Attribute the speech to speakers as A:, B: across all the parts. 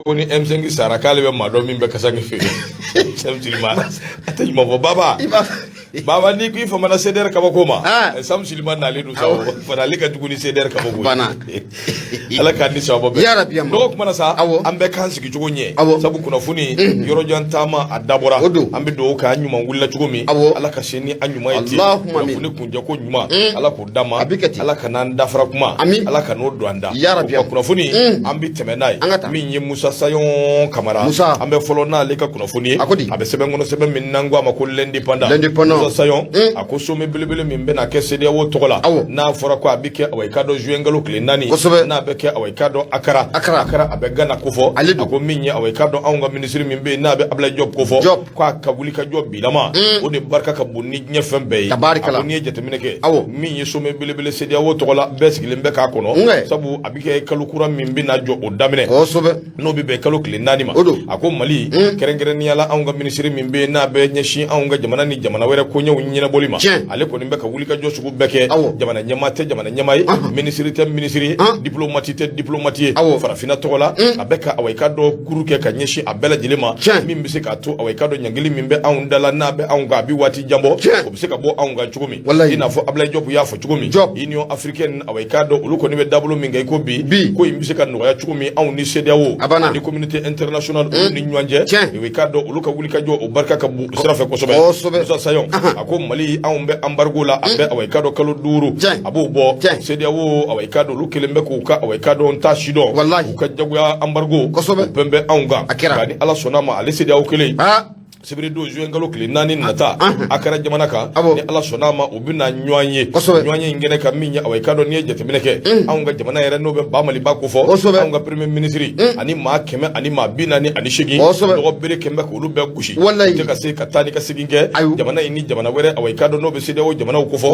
A: Ko ni M5 sara, k'ale bɛ maa dɔn min bɛ kasanke feere. Sam Silima a tɛ ɲuman fɔ. Baba, baba, n'i ko i famana CDR kabako ma, Sam Silima nalen don sa, fana ale ka jugu ni CDR kabako.
B: Banna.
A: Ala k'an ni sababa bɛn.
B: Yarabi, ama.
A: Dɔgɔ kuma na sa, an bɛɛ k'an sigi cogo ɲɛ, sabu kunnafoni yɔrɔjan taama a dabɔra.
B: O don.
A: An bɛ dugawu kɛ, an ɲuman wulila cogo min, Ala ka se ni an ɲuman ye ten.
B: Allahumma amin.
A: Kunnafoni kunjɛ ko ɲuman, Ala k'o d'an ma.
B: A bɛ kɛ ten.
A: Ala ka n'an dafara kuma,
B: Amin.
A: Ala ka n'o don an da.
B: Yarabi.
A: O ka kunnafoni, an bɛ tɛmɛ n'a ye.
B: An ka taa.
A: Min ye Musa Sayon Kamara,
B: Musa.
A: an bɛ fɔlɔ n'ale ka kunnafoni ye.
B: A ko di?
A: A bɛ sɛbɛn kɔnɔ, sɛbɛn min n'an ko a ma ko L'Indépendant.
B: L'Indépendant.
A: Musa Sayon a ko sommet belebele min bɛna kɛ CEDEAO tɔgɔ la, n'a fɔra ko a bɛ kɛ, awa, i k'a dɔn, juin kalo tile 4, n'a bɛ kɛ, awa, i k'a dɔn, Akara.
B: Akara.
A: Akara, a bɛ Ghana kofɔ.
B: Ale don.
A: A ko min ye, awa, i k'a dɔn, anw ka minisiri min bɛ yen n'a bɛ Ablaye Diop kofɔ,
B: Diop.
A: k'a ka wuli ka jɔ bilama, o de barika ka bon ni diɲɛ fɛn bɛɛ ye.
B: Tabarikala.
A: A ko n'i ye jateminɛ kɛ, min ye sommet belebele CEDEAO tɔgɔ la, bɛɛ sigilen bɛ k'a kɔnɔ, sabu a bɛ kɛ kalo kura min bɛna jɔ o daminɛ, n'o bɛ bɛn kalo tile 4 ma.
B: O don.
A: A ko Mali, kɛrɛnkɛrɛnnenya la, anw ka minisiri min bɛ yen n'a bɛ ɲɛsin anw ka jamana ni jamana wɛrɛ koɲɛw ɲɛnabɔli ma, ale kɔni bɛ ka wulikajɔ sugu bɛɛ kɛ. Jamana ɲɛmaa tɛ jamana ɲɛmaa ye, minisiri tɛ minisiri ye, diplomate tɛ diplomate ye, farafinna tɔgɔ la, a bɛ ka, awa, i k'a dɔn, kuru kɛ ka ɲɛsin a bɛɛ lajɛlen ma, min bɛ se k'a to, awa, i k'a dɔn, ɲangili min bɛ anw da la, n'a bɛ anw kan, a bɛ waati jan bɔ, o bɛ se ka bɔ anw kan cogo min, i n'a fɔ Ablaye Diop y'a fɔ cogo min, Union africaine, awa, i k'a dɔn, olu kɔni bɛ dabolo min kɛ i ko bi, ko in bɛ se ka nɔgɔya cogo min anw ni CEDEAO
B: A banna.
A: ani communauté internationale, olu ni ɲɔgɔn cɛ. I k'a dɔn, olu ka wulikajɔ, o barika ka bon sira fɛ kosɛbɛ. Musa Sayon a ko Mali, anw bɛ embargo la, a bɛ, awa, i k'a dɔn, kalo 5, a b'o bɔ. CEDEAO, awa, i k'a dɔn, olu kelen bɛ k'u ka, awa, i k'a dɔn, n t'a si dɔn, u ka jagoya embargo, o bɛn bɛ anw kan.
B: A kɛra.
A: Nka ni Ala sɔnna a ma, ale CEDEAO kelen, sibiri don, juin kalo tile 4 nata, Akara jamana kan, ni Ala sɔnna a ma, u bɛna ɲɔgɔn ye. Ɲɔgɔn ye in kɛnɛ kan, min ye, awa, i k'a dɔn, n'i ye jateminɛ kɛ, anw ka jamana yɛrɛ, n'o bɛ ba Maliba kofɔ, anw ka premier ministre ani maa 148, dɔgɔ bere kɛmɛ bɛ k'olu bɛɛ gosi, u tɛ ka se ka taa ni ka segin kɛ jamana in ni jamana wɛrɛ, awa, i k'a dɔn, n'o bɛ CEDEAO jamanaw kofɔ,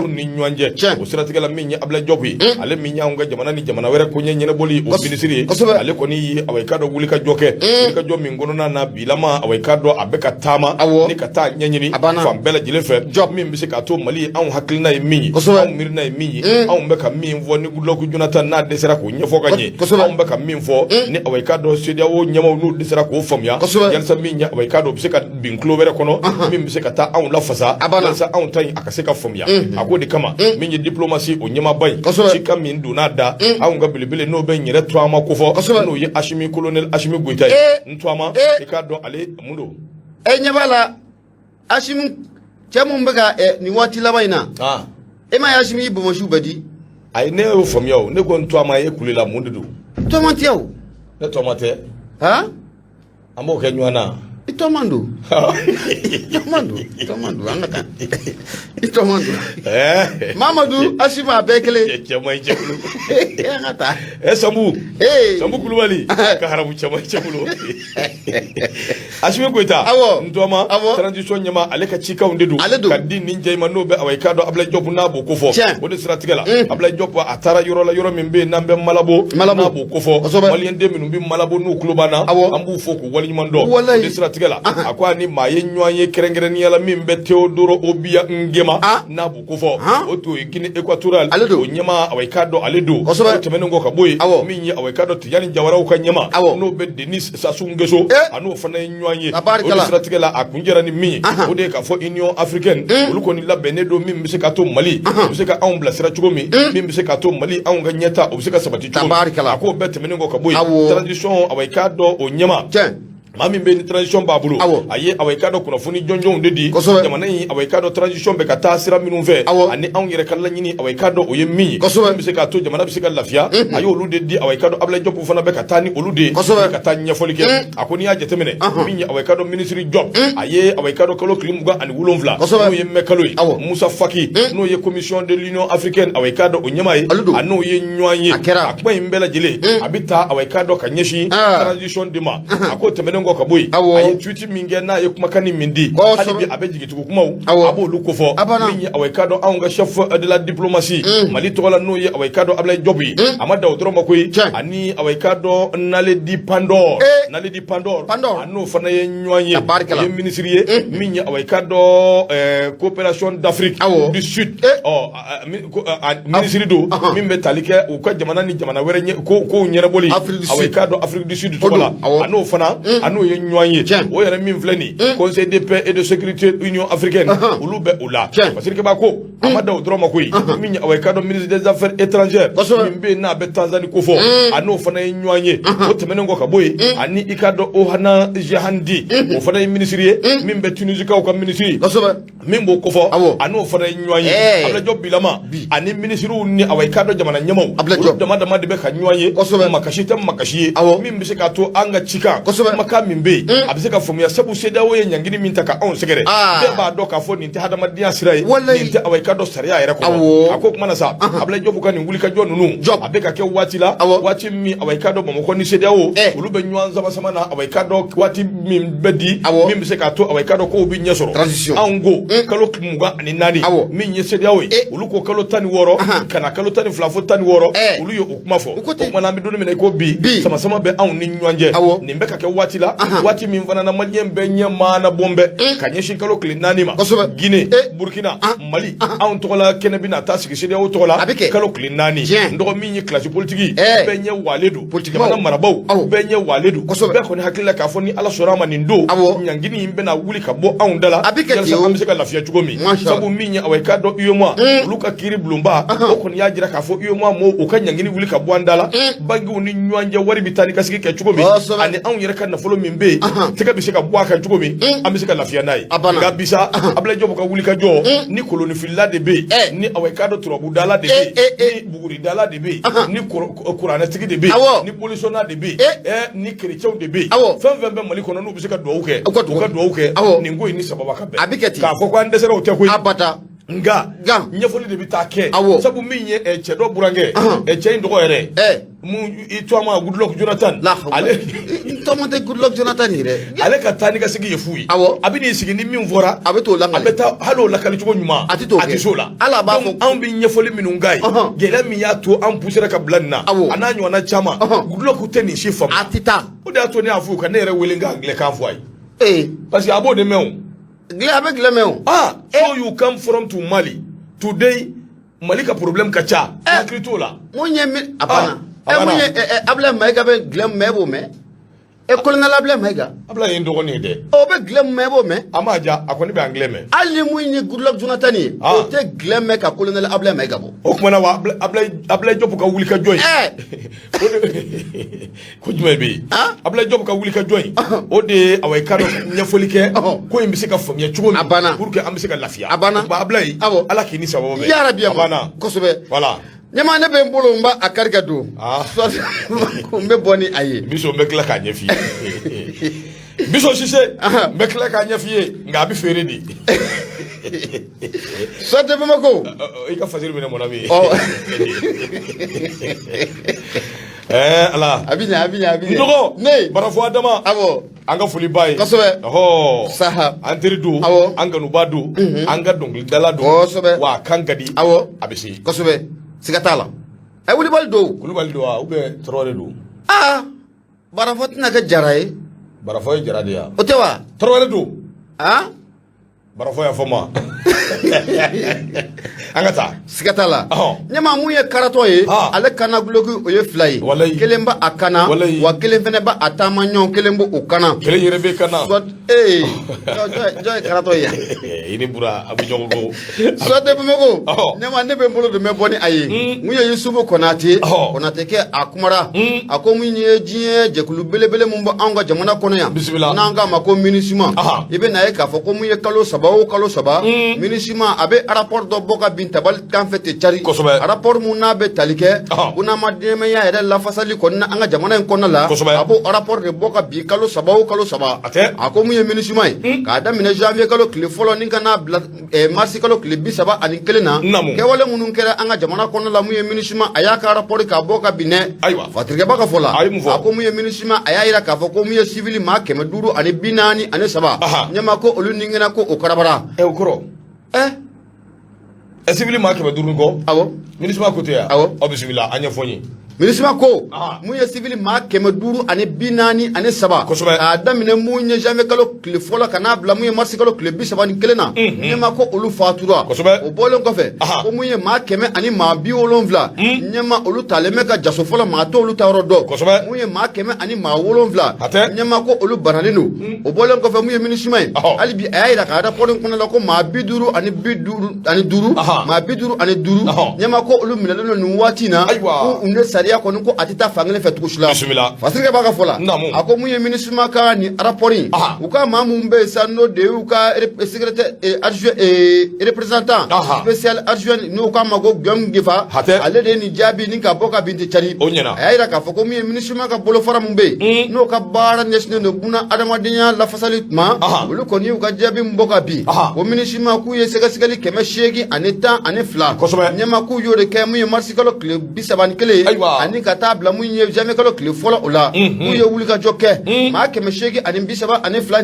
A: olu ni ɲɔgɔn cɛ. O siratigɛ la, min ye Ablaye Diop ye, ale min y'anw ka jamana ni jamana wɛrɛ koɲɛ ɲɛnabɔli o minisiri ye, ale kɔni ye, awa, i k'a dɔn, wulikajɔ kɛ, wulikajɔ min kɔnɔna na bilama, awa, i k'a dɔn, a bɛ ka taama ni ka taa ɲɛɲini
B: A banna.
A: fan bɛɛ lajɛlen fɛ, min bɛ se k'a to Mali, anw hakilina ye min ye, anw miirina ye min ye, anw bɛ ka min fɔ, ni Goodluck Jonathan n'a dɛsɛra k'o ɲɛfɔ ka ɲɛ, anw bɛ ka min fɔ, ni, awa, i k'a dɔn, CEDEAO ɲɛmaaw n'u dɛsɛra k'o faamuya, yalisa min ye, awa, i k'a dɔn, o bɛ se ka bin tulo wɛrɛ kɔnɔ, min bɛ se ka taa anw lafasa,
B: A banna.
A: yalisa anw ta in a ka se ka faamuya. A k'o de kama, min ye diplomatie o ɲɛmaaba ye, cikan min donn'a da, anw ka belebele n'o bɛ n yɛrɛ tɔgɔma kofɔ, n'o ye Asimi, colonel Asimi Goyita ye, n tɔgɔma, i k'a dɔn, ale mun don?
B: E ɲɛ b'a la, Asimi cɛ mun bɛ ka nin waati laban in na, e ma ye Asimi y'i bonbonsiw bɛɛ di?
A: Ayi, ne y'o faamuya o. Ne ko n tɔgɔma, e kulela, mun de don?
B: Tɔgɔma tɛ o.
A: Ne tɔgɔma tɛ.
B: Han.
A: An b'o kɛ ɲɔgɔn na.
B: I tɔgɔma don, i tɔgɔma don, i tɔgɔma don, an ka taa, i tɔgɔma don. Mamadu, Asimi, a bɛɛ kelen.
A: Cɛ man ɲi cɛ bolo.
B: An ka taa.
A: Ɛ Sanbu, Sanbu Kulubali ka haramu cɛ man ɲi cɛ bolo. Asimi Goyita, n tɔgɔma, transition ɲɛmaa, ale ka cikanw de don.
B: Ale don.
A: Ka di nin jɛ ma, n'o bɛ, awa, i k'a dɔn, Ablaye Diop n'a b'o kofɔ. O de siratigɛ la, Ablaye Diop a taara yɔrɔ la, yɔrɔ min bɛ yen n'an bɛ Malabo,
B: Malabo.
A: n'a b'o kofɔ. Maliyɛn den minnu bɛ Malabo, n'u tulo b'an na, an b'u fo k'u waleɲuman dɔn. O de siratigɛ la, a ko a ni maa ye ɲɔgɔn ye, kɛrɛnkɛrɛnnenya la min bɛ Teodoro Obiang Nguema n'a b'o kofɔ, o to ye Guinée équatoriale
B: Ale don.
A: o ɲɛmaa, awa, i k'a dɔn, ale don. O tɛmɛnen kɔ ka bɔ yen, min ye, awa, i k'a dɔn, Tijani Jawaraw ka ɲɛmaa, n'o bɛ Denis Sassou Nguesso, a n'o fana ye ɲɔgɔn ye. O de siratigɛ la, a kun jɛra ni min ye, o de ye k'a fɔ Union africaine, olu kɔni labɛnnen don min bɛ se k'a to Mali, o bɛ se ka anw bilasira cogo min, min bɛ se k'a to Mali, anw ka ɲɛta, o bɛ se ka sabati cogo min. A k'o bɛɛ tɛmɛnen kɔ ka bɔ yen, transition, awa, i k'a dɔn, o ɲɛmaa, maa min bɛ ni transition b'a bolo, a ye, awa, i k'a dɔn, kunnafoni jɔnjɔnw de di jamana in, awa, i k'a dɔn, transition bɛ ka taa sira minnu fɛ, ani anw yɛrɛ ka laɲini, awa, i k'a dɔn, o ye min ye, min bɛ se k'a to jamana bɛ se ka lafiya, a y'olu de di. Awa, i k'a dɔn, Ablaye Diop fana bɛ ka taa ni olu de ye, ka taa ɲɛfɔli kɛ. A ko n'i y'a jateminɛ, min ye, awa, i k'a dɔn, minisiri Diop, a ye, awa, i k'a dɔn, kalo tile 27, n'o ye mai kalo ye, Musa Faki, n'o ye commission de l'Union africaine, awa, i k'a dɔn, o ɲɛmaa ye, a n'o ye ɲɔgɔn ye. A kuma in bɛɛ lajɛlen a bɛ taa, awa, i k'a dɔn, ka ɲɛsin transition de ma. A ko tɛmɛnen kɔ ka bɔ yen, a ye tweet min kɛ, n'a ye kumakan min di, hali bi a bɛ jigitugu kumaw, a b'olu kofɔ. Min ye, awa, i k'a dɔn, anw ka chef de la diplomatie Mali tɔgɔ la, n'o ye, awa, i k'a dɔn, Ablaye Diop ye, a ma dan o dɔrɔn ma koyi, ani, awa, i k'a dɔn, Naledi Pandor. Naledi Pandor
B: Pandor.
A: A n'o fana ye ɲɔgɔn ye.
B: Tabarikala.
A: O ye minisiri ye min ye, awa, i ka dɔn, coopération d'Afrique du Sud. Ɔ minisiri don min bɛ tali kɛ u ka jamana ni jamana wɛrɛ kow ɲɛnabɔli,
B: Afrique du
A: awa, i
B: Sud.
A: ka dɔn, Afrique du Sud
B: O
A: tɔgɔ la.
B: don, awɔ.
A: A n'o fana, a n'o ye ɲɔgɔn ye. O yɛrɛ min filɛ nin, Conseil de paix et de sécurité Union africaine, olu bɛ o la. Parce que b'a ko a ma da o dɔrɔn ma koyi. Min ye, awa, i ka dɔn, ministre des Affaires étrangères min bɛ yen n'a bɛ Tanzanie kofɔ, a n'o fana ye ɲɔgɔn ye. O tɛmɛnen kɔ ka bɔ yen, ani i ka dɔn, Ohana Jahandi, o fana ye minisiri ye min bɛ Tunisikaw ka minisiri min b'o kofɔ, a n'o fana ye ɲɔgɔn ye. Abdoulaye Diop bilama ani minisiriw ni, awa, i ka dɔn, jamana ɲɛmaw,
B: Abdoulaye
A: olu
B: Diop.
A: dama dama de bɛ ka ɲɔgɔn ye. Makasi tɛ makasi ye min bɛ se k'a to an ka cikan, kumakan min bɛ yen, a bɛ se ka faamuya, sabu CEDEAO ye ɲangini min ta ka anw sɛgɛrɛ, bɛɛ b'a dɔn k'a fɔ nin tɛ hadamadenya sira ye, nin tɛ, awa, i ka dɔn, sariya yɛrɛ kɔnɔ. A ko kuma na sa, Abdoulaye Diop ka nin wulikajɔ ninnu,
B: Diop.
A: a bɛ ka kɛ waati la, waati min, awa, i ka dɔn, Bamakɔ ni CEDEAO, olu bɛ ɲɔgɔn sama sama na, awa, i ka dɔn, waati min bɛ di min bɛ se k'a to, awa, i ka dɔn, kow bɛ ɲɛ sɔrɔ.
B: Transition.
A: Anw ko kalo 24, min ye CEDEAO ye, olu ko kalo 16 ka na kalo 12 fo 16. Olu ye o kuma fɔ.
B: U ko
A: O
B: ten.
A: kuma na, an bɛ don min na i ko bi,
B: Bi.
A: sama sama bɛ anw ni ɲɔgɔn cɛ. Nin bɛ ka kɛ waati la, waati min fana na, maliyɛn bɛɛ ɲɛ maana bɔn bɛ ka ɲɛsin kalo tile 4 ma. Guinée, Burkina, Mali, anw tɔgɔ la kɛnɛ bɛna taa sigi CEDEAO tɔgɔ la
B: A bɛ kɛ.
A: kalo tile 4. N dɔgɔ, min ye classe politique, bɛɛ ɲɛ walen don.
B: Politikimaw.
A: Jamana marabaaw, bɛɛ ɲɛ walen don. Bɛɛ kɔni hakili la k'a fɔ ni Ala sɔnna a ma, nin don ɲangini in bɛna wuli ka bɔ anw da la,
B: A bɛ kɛ ten
A: yalasa
B: o.
A: an bɛ se ka lafiya cogo min.
B: Masha Allah.
A: Sabu min ye, awa, i k'a dɔn, UEMOA, olu ka kiiri bulonba, o kɔni y'a jira k'a fɔ UEMOA mɔɔw, u ka ɲangini wuli ka bɔ an da la, bankiw ni ɲɔgɔn cɛ wari bɛ taa ni ka segin kɛ cogo min, ani anw yɛrɛ ka nafolo min bɛ yen, tɛgɛ bɛ se ka bɔ a kan cogo min, an bɛ se ka lafiya n'a ye.
B: A banna.
A: Nka bisa, Abdoulaye Diop ka wuli ka jɔ ni kolonifilila de bɛ yen, ni, awa, i k'a dɔn, turabudala de bɛ yen, ni buguridala de bɛ yen, ni kuranɛtigi de bɛ yen, ni bolisɔnna de bɛ yen, ni kerecɛnw de bɛ yen, fɛn fɛn bɛ Mali kɔnɔ n'u bɛ se ka dugawu kɛ,
B: U ka
A: u ka dugawu kɛ nin ko in ni sababa ka bɛn.
B: A bɛ kɛ ten.
A: K'a fɔ ko an dɛsɛra, o tɛ koyi.
B: Abada.
A: Nka
B: Nka.
A: ɲɛfɔli de bɛ taa kɛ. Sabu min ye cɛ dɔ burankɛ, cɛ in tɔgɔ yɛrɛ mun i to a ma, Goodluck Jonathan.
B: La hawla.
A: Ale
B: N tɔgɔ tɛ Goodluck Jonathan yɛrɛ.
A: Ale ka taa ni ka segin ye fu ye. A bɛ n'i sigi, ni min fɔra,
B: A bɛ t'o
A: a
B: lakale.
A: bɛ taa hali o lakali cogo ɲuman,
B: A tɛ t'o
A: a
B: kɛ.
A: tɛ s'o la.
B: Hali a b'a
A: Donc,
B: fɔ-
A: anw bɛ ɲɛfɔli minnu k'a ye, gɛlɛya min y'a to an poussera ka bila nin na, a n'a ɲɔgɔnna caman, Goodluck tɛ nin si faamu.
B: A tɛ taa.
A: O de y'a to ne y'a fɔ u ka ne yɛrɛ wele n ka anglais kan fɔ a ye, parce que a b'o de mɛn o.
B: Gilɛ, a bɛ gilɛ mɛn o.
A: Ah, so you come from to Mali today, Mali ka problème ka ca, hakili t'o la.
B: Mun ye min a banna.
A: Ah, a
B: Mun
A: banna.
B: ye Abdoulaye Mayiga bɛ gilɛ min mɛn, e b'o mɛn. Colonel Abdoulaye Mayiga.
A: Abdoulaye ye n dɔgɔnin ye dɛ.
B: O bɛ gilɛ min mɛn, e b'o mɛn.
A: A m'a ja, a kɔni bɛ anglais mɛn.
B: Hali ni mun ye Goodluck Jonathan ye, o tɛ gilɛ mɛn ka colonel Abdoulaye Mayiga bɔ.
A: O kumana wa, Abdoulaye Diop ka wuli ka jɔ ye, o de ko jumɛn bɛ yen? Abdoulaye Diop ka wuli ka jɔ ye, o de ye, awa, i ka dɔn, ɲɛfɔli kɛ, ko in bɛ se ka faamuya cogo min
B: A banna.
A: pour que an bɛ se ka lafiya.
B: A banna.
A: O tuma, Abdoulaye, Ala k'i ni sababu bɛn.
B: Yarabi.
A: A banna.
B: Kosɛbɛ.
A: Voilà.
B: Ɲɛma, ne bɛ n bolo, n b'a a kari ka don. Soit n bɛ bɔ ni a ye.
A: Biso, n bɛ tila k'a ɲɛf'i ye. Biso Sise, n bɛ tila k'a ɲɛf'i ye, nka a bɛ feere de.
B: Soit de Bamako.
A: I ka fasiri minɛ, mon ami. Ala.
B: A bɛ ɲɛ, a bɛ ɲɛ, a bɛ
A: N
B: ɲɛ.
A: dɔgɔ
B: Ne.
A: Barafo Adama. An ka foli b'a ye. Ɔhɔ.
B: Saha.
A: An teri don. An kanuba don. An ka dɔnkilidala don. Wa a kan ka di. A bɛ se.
B: Kosɛbɛ. Siga t'a la. Wulibali don.
A: Kulubali don wa, ou bien Tarawele don?
B: Aa, Barafo tɛna kɛ Jara ye.
A: Barafo ye Jara de ye wa?
B: O tɛ wa?
A: Tarawele don.
B: Barafo
A: y'a fɔ ma. An ka taa.
B: Siga t'a la. Ɲɛma, mun ye karatɔ ye, ale kana guloki, o ye fila ye. Kelen b'a a kana, wa kelen fɛnɛ b'a a taama ɲɔgɔn, kelen b'o o kana.
A: Kelen yɛrɛ bɛ kana.
B: Soit jɔn ye karatɔ ye?
A: I ni Bura, a bɛ ɲɔgɔn kɔ.
B: Soit de Bamako. Ɲɛma, ne bɛ n bolo don, n bɛ bɔ ni a ye. Mun ye Yusufu Konate? Konate kɛ, a kumara. A ko mun ye diɲɛ jɛkulu belebele mun bɛ anw ka jamana kɔnɔ yan.
A: Bisimila.
B: N'an k'a ma ko MINUSMA. I bɛ na ye k'a fɔ ko mun ye kalo 3 o kalo 3, MINUSMA a bɛ rapport dɔ bɔ ka bin tabali kan fɛ ten cari. Rapport mun n'a bɛ tali kɛ ko n'an ma dɛmɛya yɛrɛ lafasali kɔni na an ka jamana in kɔnɔna la, a b'o rapport de bɔ ka bin kalo 3 o kalo 3.
A: A tɛ.
B: A ko mun ye MINUSMA ye, k'a daminɛ janvier kalo tile fɔlɔ ni ka n'a bila mars kalo tile 31 na, kɛwale minnu kɛra an ka jamana kɔnɔna la, mun ye MINUSMA a y'a ka rapport k'a bɔ ka bin dɛ.
A: Ayiwa.
B: Fatirikɛba ka fɔ la,
A: A ye mun fɔ?
B: a ko mun ye MINUSMA a y'a yira k'a fɔ ko mun ye civil maa 543, ɲɛma, ko olu ni ŋɛna ko o karabara.
A: O kɔrɔ? Civil maa 500 kɔ?
B: Awɔ.
A: MINUSMA ko tɛ yan?
B: Awɔ.
A: Aw bisimila, an ɲɛfɔ n ye.
B: MINUSMA ko mun ye civil maa 543, k'a daminɛ mun ye janvier kalo tile fɔlɔ ka n'a bila mun ye mars kalo tile 31 na, ɲɛma ko olu fatura. O bɔlen kɔfɛ, ko mun ye maa 170, ɲɛma olu talen bɛ ka jaso fɔlɔ, maa t'olu ta yɔrɔ dɔn. Mun ye maa 107, ɲɛma ko olu bananen don. O bɔlen kɔfɛ, mun ye MINUSMA ye, hali bi a y'a jira ka rapport in kɔnɔ la ko maa 55, maa 55, ɲɛma ko olu minɛlen don nin waati in na, ko u ni sariya kɔni ko a tɛ taa fankelen fɛ cogo si la. Fasirikɛ b'a ka fɔ la, a ko mun ye MINUSMA ka nin rapport in, u ka maa mun bɛ yen sa, n'o de y'u ka secrétaire adjoint, représentant spécial adjoint, n'o k'a ma ko Guillaume Ngefa, ale de ye nin jaabi ni ka bɔ ka bin ten cari. A y'a jira k'a fɔ ko mun ye MINUSMA ka bolofara mun bɛ yen, n'o ka baara ɲɛsinnen don buna adamadenya lafasali ma, olu kɔni y'u ka jaabi min bɔ ka bin, ko MINUSMA k'u ye sɛgɛsɛgɛli 812, ɲɛma k'u y'o de kɛ mun ye marisi kalo tile 31 ye ani ka taa bila mun ye janvier kalo tile fɔlɔ o la, k'u ye wulikajɔ kɛ maa 832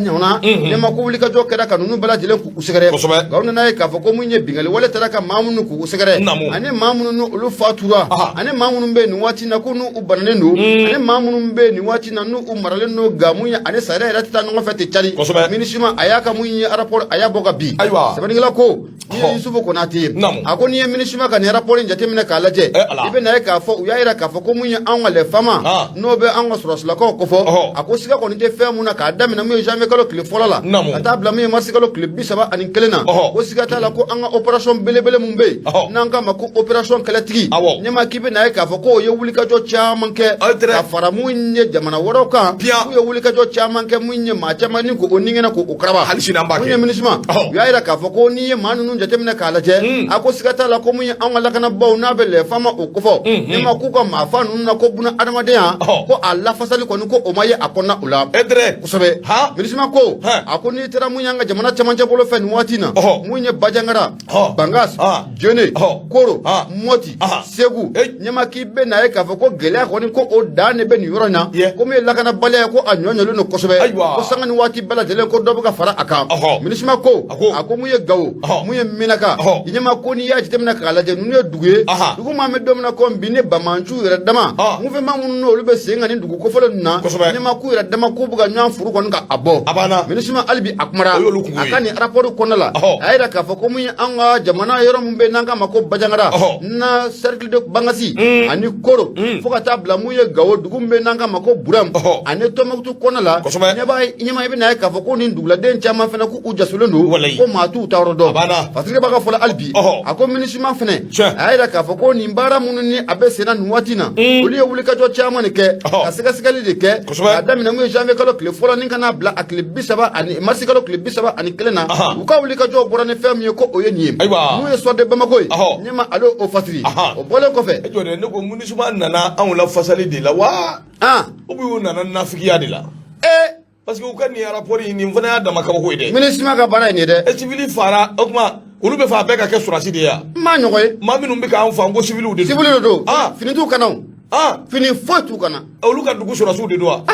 B: ɲɔgɔnna. Ɲɛma ko wulikajɔ kɛra ka ninnu bɛɛ lajɛlen k'u sɛgɛrɛ. Nka u nana ye k'a fɔ ko mun ye binkanni wale taara ka maa minnu k'u sɛgɛrɛ, ani maa minnu n'olu fatura, ani maa minnu bɛ yen nin waati in na ko n'u bananen don, ani maa minnu bɛ yen nin waati in na n'u maralen don, nka mun ye ani sariya yɛrɛ tɛ taa ɲɔgɔn fɛ ten cari. MINUSMA a y'a ka mun ye rapport a y'a bɔ ka bin. Sɛbɛnnikɛla ko n'i ye Yusufu Konate ye, a ko n'i ye MINUSMA ka nin rapport in jateminɛ k'a lajɛ, i bɛ na ye k'a fɔ u y'a jira k'a fɔ ko mun ye anw ka les FAMa, n'o bɛ anw ka sɔrɔdasilakaw kofɔ, a ko siga kɔni tɛ fɛn mun na, k'a daminɛ mun ye janvier kalo tile fɔlɔ la ka taa bila mun ye mars kalo tile 31 na, ko siga t'a la ko an ka opération belebele mun bɛ yen n'an k'a ma ko opération kɛlɛtigi, ɲɛma k'i bɛ na ye k'a fɔ k'o ye wulikajɔ caman kɛ ka fara mun ye jamana wɛrɛw kan, k'u ye wulikajɔ caman kɛ mun ye maa caman ni k'o ni kɛnɛ k'o karaba.
A: Hali sini an b'a
B: kɛ. Mun ye MINUSMA, u y'a jira k'a fɔ ko n'i ye maa ninnu jateminɛ k'a lajɛ, a ko siga t'a la ko mun ye anw ka lakanabaaw n'a bɛ les FAMa o kofɔ, ɲɛma k'u ka maafa ninnu na, ko buna adamadenya ko a lafasali kɔni ko o ma ye a kɔnɔna o la kosɛbɛ. MINUSMA ko a ko n'i taara mun y'an ka jamana cɛmancɛ bolo fɛ nin waati in na, mun ye Banjagara, Bankas, Jene, Koro, Moti, Segu, ɲɛma k'i bɛ na ye k'a fɔ ko gɛlɛya kɔni ko o dan de bɛ nin yɔrɔ in na, ko min ye lakanabaliya ye ko a ɲɔ ɲɔlen don kosɛbɛ, ko sanga ni waati bɛɛ lajɛlen ko dɔ bɛ ka fara a kan. MINUSMA ko a ko mun ye Gawo, mun ye Menaka, ɲɛma ko n'i y'a jateminɛ k'a lajɛ, ninnu ye dugu ye, dugu maa bɛ don min na ko bi ni banbaanciw yɛrɛ dama mouvement minnu n'olu bɛ sen kan ni dugu kofɔlen ninnu na, ɲɛma k'u yɛrɛ dama k'u bɛ ka ɲɔgɔn furu kɔni ka a bɔ. MINUSMA hali bi a kumara a ka nin rapport kɔnɔna la, a y'a jira k'a fɔ ko mun ye an ka jamana yɔrɔ min bɛ n'an k'a ma ko Banjagara na cercle de Bankasi ani Koro, fo ka taa bila mun ye Gawo dugu min bɛ n'an k'a ma ko Burɛm ani Tɔnbukutu kɔnɔna la, ɲɛma i bɛ na ye k'a fɔ ko nin duguladen caman fana k'u jasolen don, ko maa t'u ta yɔrɔ dɔn. Fasirikɛ b'a ka fɔ la hali bi, a ko MINUSMA fana a y'a jira k'a fɔ ko nin baara minnu ni a bɛ senna nin waati in na, olu ye wulikajɔ caman de kɛ ka sɛgɛsɛgɛli de kɛ k'a daminɛ mun ye janvier kalo tile fɔlɔ ni ka n'a bila a tile bi saba ani marisi kalo tile 31 na. U ka wulikajɔ bɔra ni fɛn min ye ko o ye nin ye, mun ye soir de Bamako ye, ɲɛma ale o fasiri. O bɔlen kɔfɛ,
A: e jɔ dɛ, ne ko MINUSMA nana anw lafasali de la wa ou bien u nana nafigiya de la? Parce que u ka nin rapport in, nin fana y'a dama kabako ye dɛ.
B: MINUSMA ka baara ye nin ye dɛ.
A: E civil fara, o tuma olu bɛ fɛ a bɛɛ ka kɛ sɔrɔdasi de ye wa?
B: N m'a ɲɔgɔn ye.
A: Maa minnu bɛ k'an fa, ko civiliw de
B: don. Civil de don. Fini t'u kan na o. Fini foyi t'u kan na.
A: Olu ka dugu sɔrɔdasiw de don wa?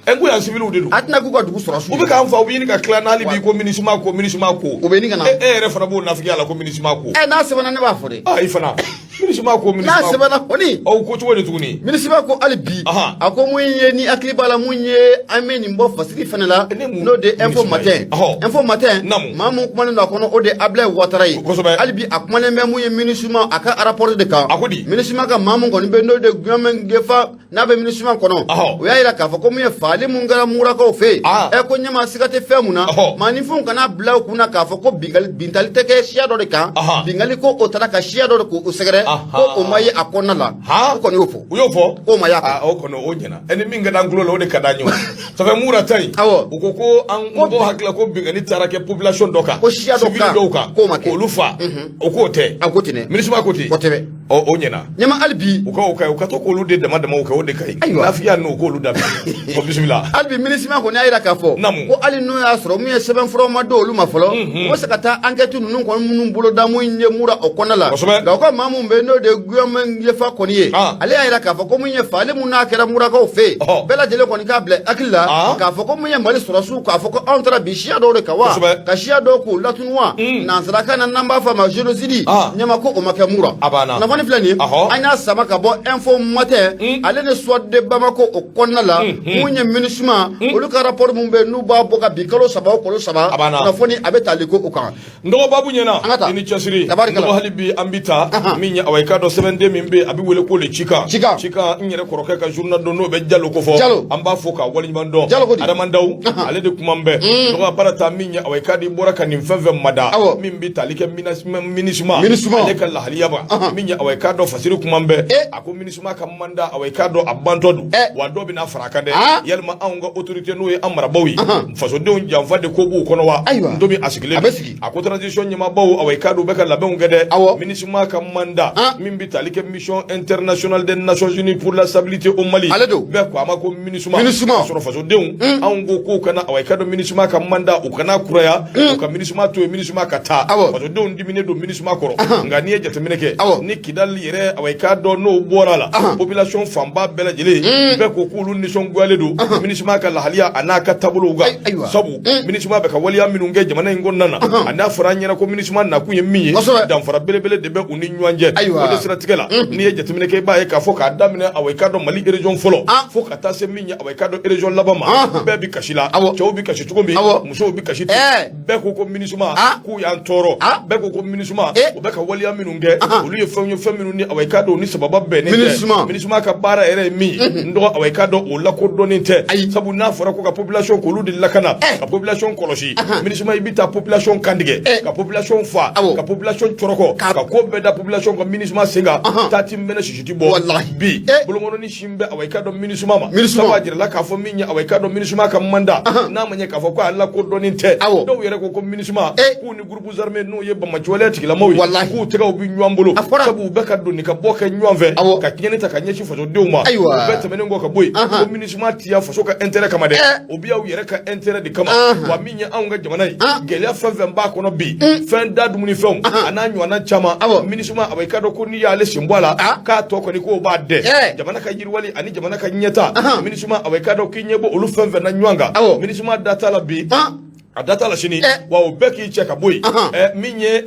A: Ɛ, n ko yan civiliw de don.
B: A tɛna k'u ka dugu sɔrɔdasiw.
A: U bɛ k'an fa, u bɛ ɲini ka tila n'hali bi ko MINUSMA ko MINUSMA ko.
B: U bɛ ɲini ka na.
A: E yɛrɛ fana b'o nafigiya la ko MINUSMA ko.
B: Ɛ, n'a sɛbɛnna ne b'a fɔ dɛ.
A: I fana. MINUSMA ko MINUSMA.
B: N'a sɛbɛnna kɔni.
A: Ɔ, u ko cogo di tuguni?
B: MINUSMA ko hali bi. A ko mun ye ni hakili b'a la mun ye an bɛ nin bɔ fasiri fana la. N'o de Info Matin. Info Matin. Maa mun kumanen don a kɔnɔ, o de Ablaye Ouattara ye. Hali bi a kumanen bɛ mun ye MINUSMA a ka rapport de kan.
A: A ko di?
B: MINUSMA ka maa mun kɔni bɛ n'o de Guillaume Ngefa n'a bɛ MINUSMA kɔnɔ, o y'a jira k'a fɔ ko mun ye faali mun kɛra Murakaw fɛ yen, ɛ, ko ɲɛma siga tɛ fɛn mun na, maaninfinw kana bila u kun na k'a fɔ ko bingali bintali tɛ kɛ siya dɔ de kan, bingali ko o taara ka siya dɔ de k'o sɛgɛrɛ, ko o ma ye a kɔnɔna la. O kɔni y'o fɔ.
A: U y'o fɔ.
B: K'o ma y'a kɔnɔ.
A: O kɔni o ɲɛna. Ɛ, ni min ka d'an tulo la, o de ka d'an ye. O ça fait Mura ta in. U ko ko an mɔgɔw hakili la ko bingali taara kɛ population dɔ kan.
B: Ko siya dɔ kan.
A: Civil dɔw kan.
B: K'o ma kɛ.
A: K'olu fa. O k'o tɛ.
B: A ko ten dɛ.
A: MINUSMA ko ten.
B: Kosɛbɛ.
A: Ɔ, o ɲɛna.
B: Ɲɛma hali bi.
A: U ka o ka u ka to k'olu de dama damaw kɛ, o de ka ɲi.
B: Ayiwa.
A: Nafigiya ninnu, u k'olu dabila. Ɔ, bisimila.
B: Hali bi MINUSMA kɔni y'a jira k'a fɔ ko hali n'o y'a sɔrɔ mun ye sɛbɛnfuraw ma d'olu ma fɔlɔ, u bɛ se ka taa enquête ninnu kɔni minnu boloda mun ye Mura o kɔnɔna la. Nka u ka maa mun bɛ yen n'o de ye Guillaume Ngefa kɔni ye, ale y'a jira k'a fɔ ko mun ye faali mun n'a kɛra Murakaw fɛ yen, bɛɛ lajɛlen kɔni k'a bila hakili la k'a fɔ ko mun ye Mali sɔrɔdasiw k'a fɔ ko anw taara bin siya dɔw de kan wa, ka siya dɔw k'u latunu wa, nansarakan na n'an b'a fɔ a ma génocide, ɲɛma ko o ma kɛ Mura.
A: A banna.
B: Kunnafoni. Kunnafoni filɛ nin ye, an y'a sama ka bɔ Info Matin ale ni Soir de Bamako o kɔnɔna la. Mun ye MINUSMA olu ka rapport mun bɛ yen n'u b'a bɔ ka bin kalo saba o kalo saba,
A: A banna.
B: kunnafoni a bɛ tali ko o kan.
A: N dɔgɔ, babu ɲɛna.
B: An ka taa.
A: I ni cɛsiri.
B: Tabarikala.
A: N dɔgɔ, hali bi an bi taa min ye, awa, i k'a dɔn sɛbɛnden min bɛ yen, a bɛ wele ko le Cikan.
B: Cikan.
A: Cikan, n yɛrɛ kɔrɔkɛ ka journal don, n'o bɛ Jalo ko fɔ.
B: Jalo.
A: An b'a fɔ k'a waleɲuman dɔn.
B: Jalo ko di?
A: Adama Daw, ale de kuma bɛɛ. Dɔgɔ, baara ta min ye, awa, i k'a di bɔra ka nin fɛn fɛn mada min bɛ tali kɛ MINUSMA
B: MINUSMA.
A: ale ka lahaliya ma, min ye, awa, i k'a dɔn fasiri kuma bɛɛ, a ko MINUSMA ka mandat, awa, i k'a dɔn a bantɔ don, wa dɔ bɛna fara a kan dɛ. Yalima anw ka autorité, n'o ye an marabaaw ye, fasodenw janfa de ko b'u kɔnɔ wa?
B: Ayiwa.
A: Ntomi a sigilen
B: A bɛ sigi.
A: A ko transition ɲɛmaabaw, awa, i k'a dɔn u bɛ ka labɛnw kɛ dɛ. MINUSMA ka mandat min bɛ tali kɛ Mission internationale des Nations Unies pour la stabilité au Mali,
B: Ale don.
A: bɛɛ ko a ma ko MINUSMA.
B: MINUSMA.
A: K'a sɔrɔ fasodenw anw ko k'u kana, awa, i k'a dɔn MINUSMA ka mandat, u kana kuraya, u ka MINUSMA to yen, MINUSMA ka taa. Fasodenw diminen don MINUSMA kɔrɔ, nka n'i ye jateminɛ kɛ ni Kidali yɛrɛ, awa, i k'a dɔn n'o bɔra la, population fanba bɛɛ lajɛlen bɛɛ ko k'olu nisɔngoyalen don MINUSMA ka lahaliya a n'a ka taabolow kan, sabu MINUSMA bɛ ka waleya minnu kɛ jamana in kɔnɔna na, a n'a fɔra an ɲɛna ko MINUSMA nakun ye min ye, danfara belebele de bɛ u ni ɲɔgɔn cɛ. O de siratigɛ la, n'i ye jateminɛ kɛ, i b'a ye k'a fɔ k'a daminɛ, awa, i k'a dɔn Mali région fɔlɔ fo ka taa se min ye, awa, i k'a dɔn région laban ma, bɛɛ bi kasi la. Cɛw bi kasi cogo min, musow bi kasi ten. Bɛɛ ko ko MINUSMA k'u y'an tɔɔrɔ. Bɛɛ ko ko MINUSMA u bɛ ka waleya minnu kɛ, olu ye fɛnw ye, fɛn minnu ni, awa, i k'a dɔn u ni sababa bɛnnen tɛ.
B: MINUSMA.
A: MINUSMA ka baara yɛrɛ ye min ye, n dɔgɔ, awa, i k'a dɔn o lakodɔnnen tɛ.
B: Ayi.
A: Sabu n'a fɔra ko ka population k'olu de lakana, ka population kɔlɔsi, MINUSMA i bɛ taa population kantigɛ, ka population fa, ka population cɔrɔkɔ, ka ko bɛɛ da population kan, MINUSMA sen kan, taa ti mɛnɛ, sisi ti bɔ. Bi bolokɔnɔni sin bɛ, awa, i k'a dɔn MINUSMA ma.
B: MINUSMA.
A: Sabu a jirala k'a fɔ min ye, awa, i k'a dɔn MINUSMA ka mandat n'a ma ɲɛ k'a fɔ ko a lakodɔnnen tɛ. Dɔw yɛrɛ ko ko MINUSMA k'u ni groupes armés, n'o ye banbaanciwaleya tigilamaw ye, k'u tɛgɛw bɛ ɲɔgɔn bolo,
B: A fɔra.
A: sabu u bɛ ka donni ka bɔ kɛ ɲɔgɔn fɛ, ka tiɲɛni ta ka ɲɛsin fasodenw ma. O bɛɛ tɛmɛnen kɔ ka bɔ yen, ko MINUSMA tiya faso ka intérêt kama dɛ, o bɛ y'aw yɛrɛ ka intérêt de kama. Wa min ye anw ka jamana ye, gɛlɛya fɛn fɛn b'a kɔnɔ bi, fɛn da dumunifɛnw a n'a ɲɔgɔnna caman, MINUSMA, awa, i k'a dɔn ko n'i y'ale sen bɔ a la, k'a tɔ kɔni k'o b'a dɛ jamana ka yiriwali ani jamana ka ɲɛta. MINUSMA, awa, i k'a dɔn k'i ɲɛ bɔ olu fɛn fɛn na ɲɔgɔn kan, MINUSMA da t'a la bi, a da t'a la sini. Wa o bɛɛ k'i cɛ ka bɔ yen. Min ye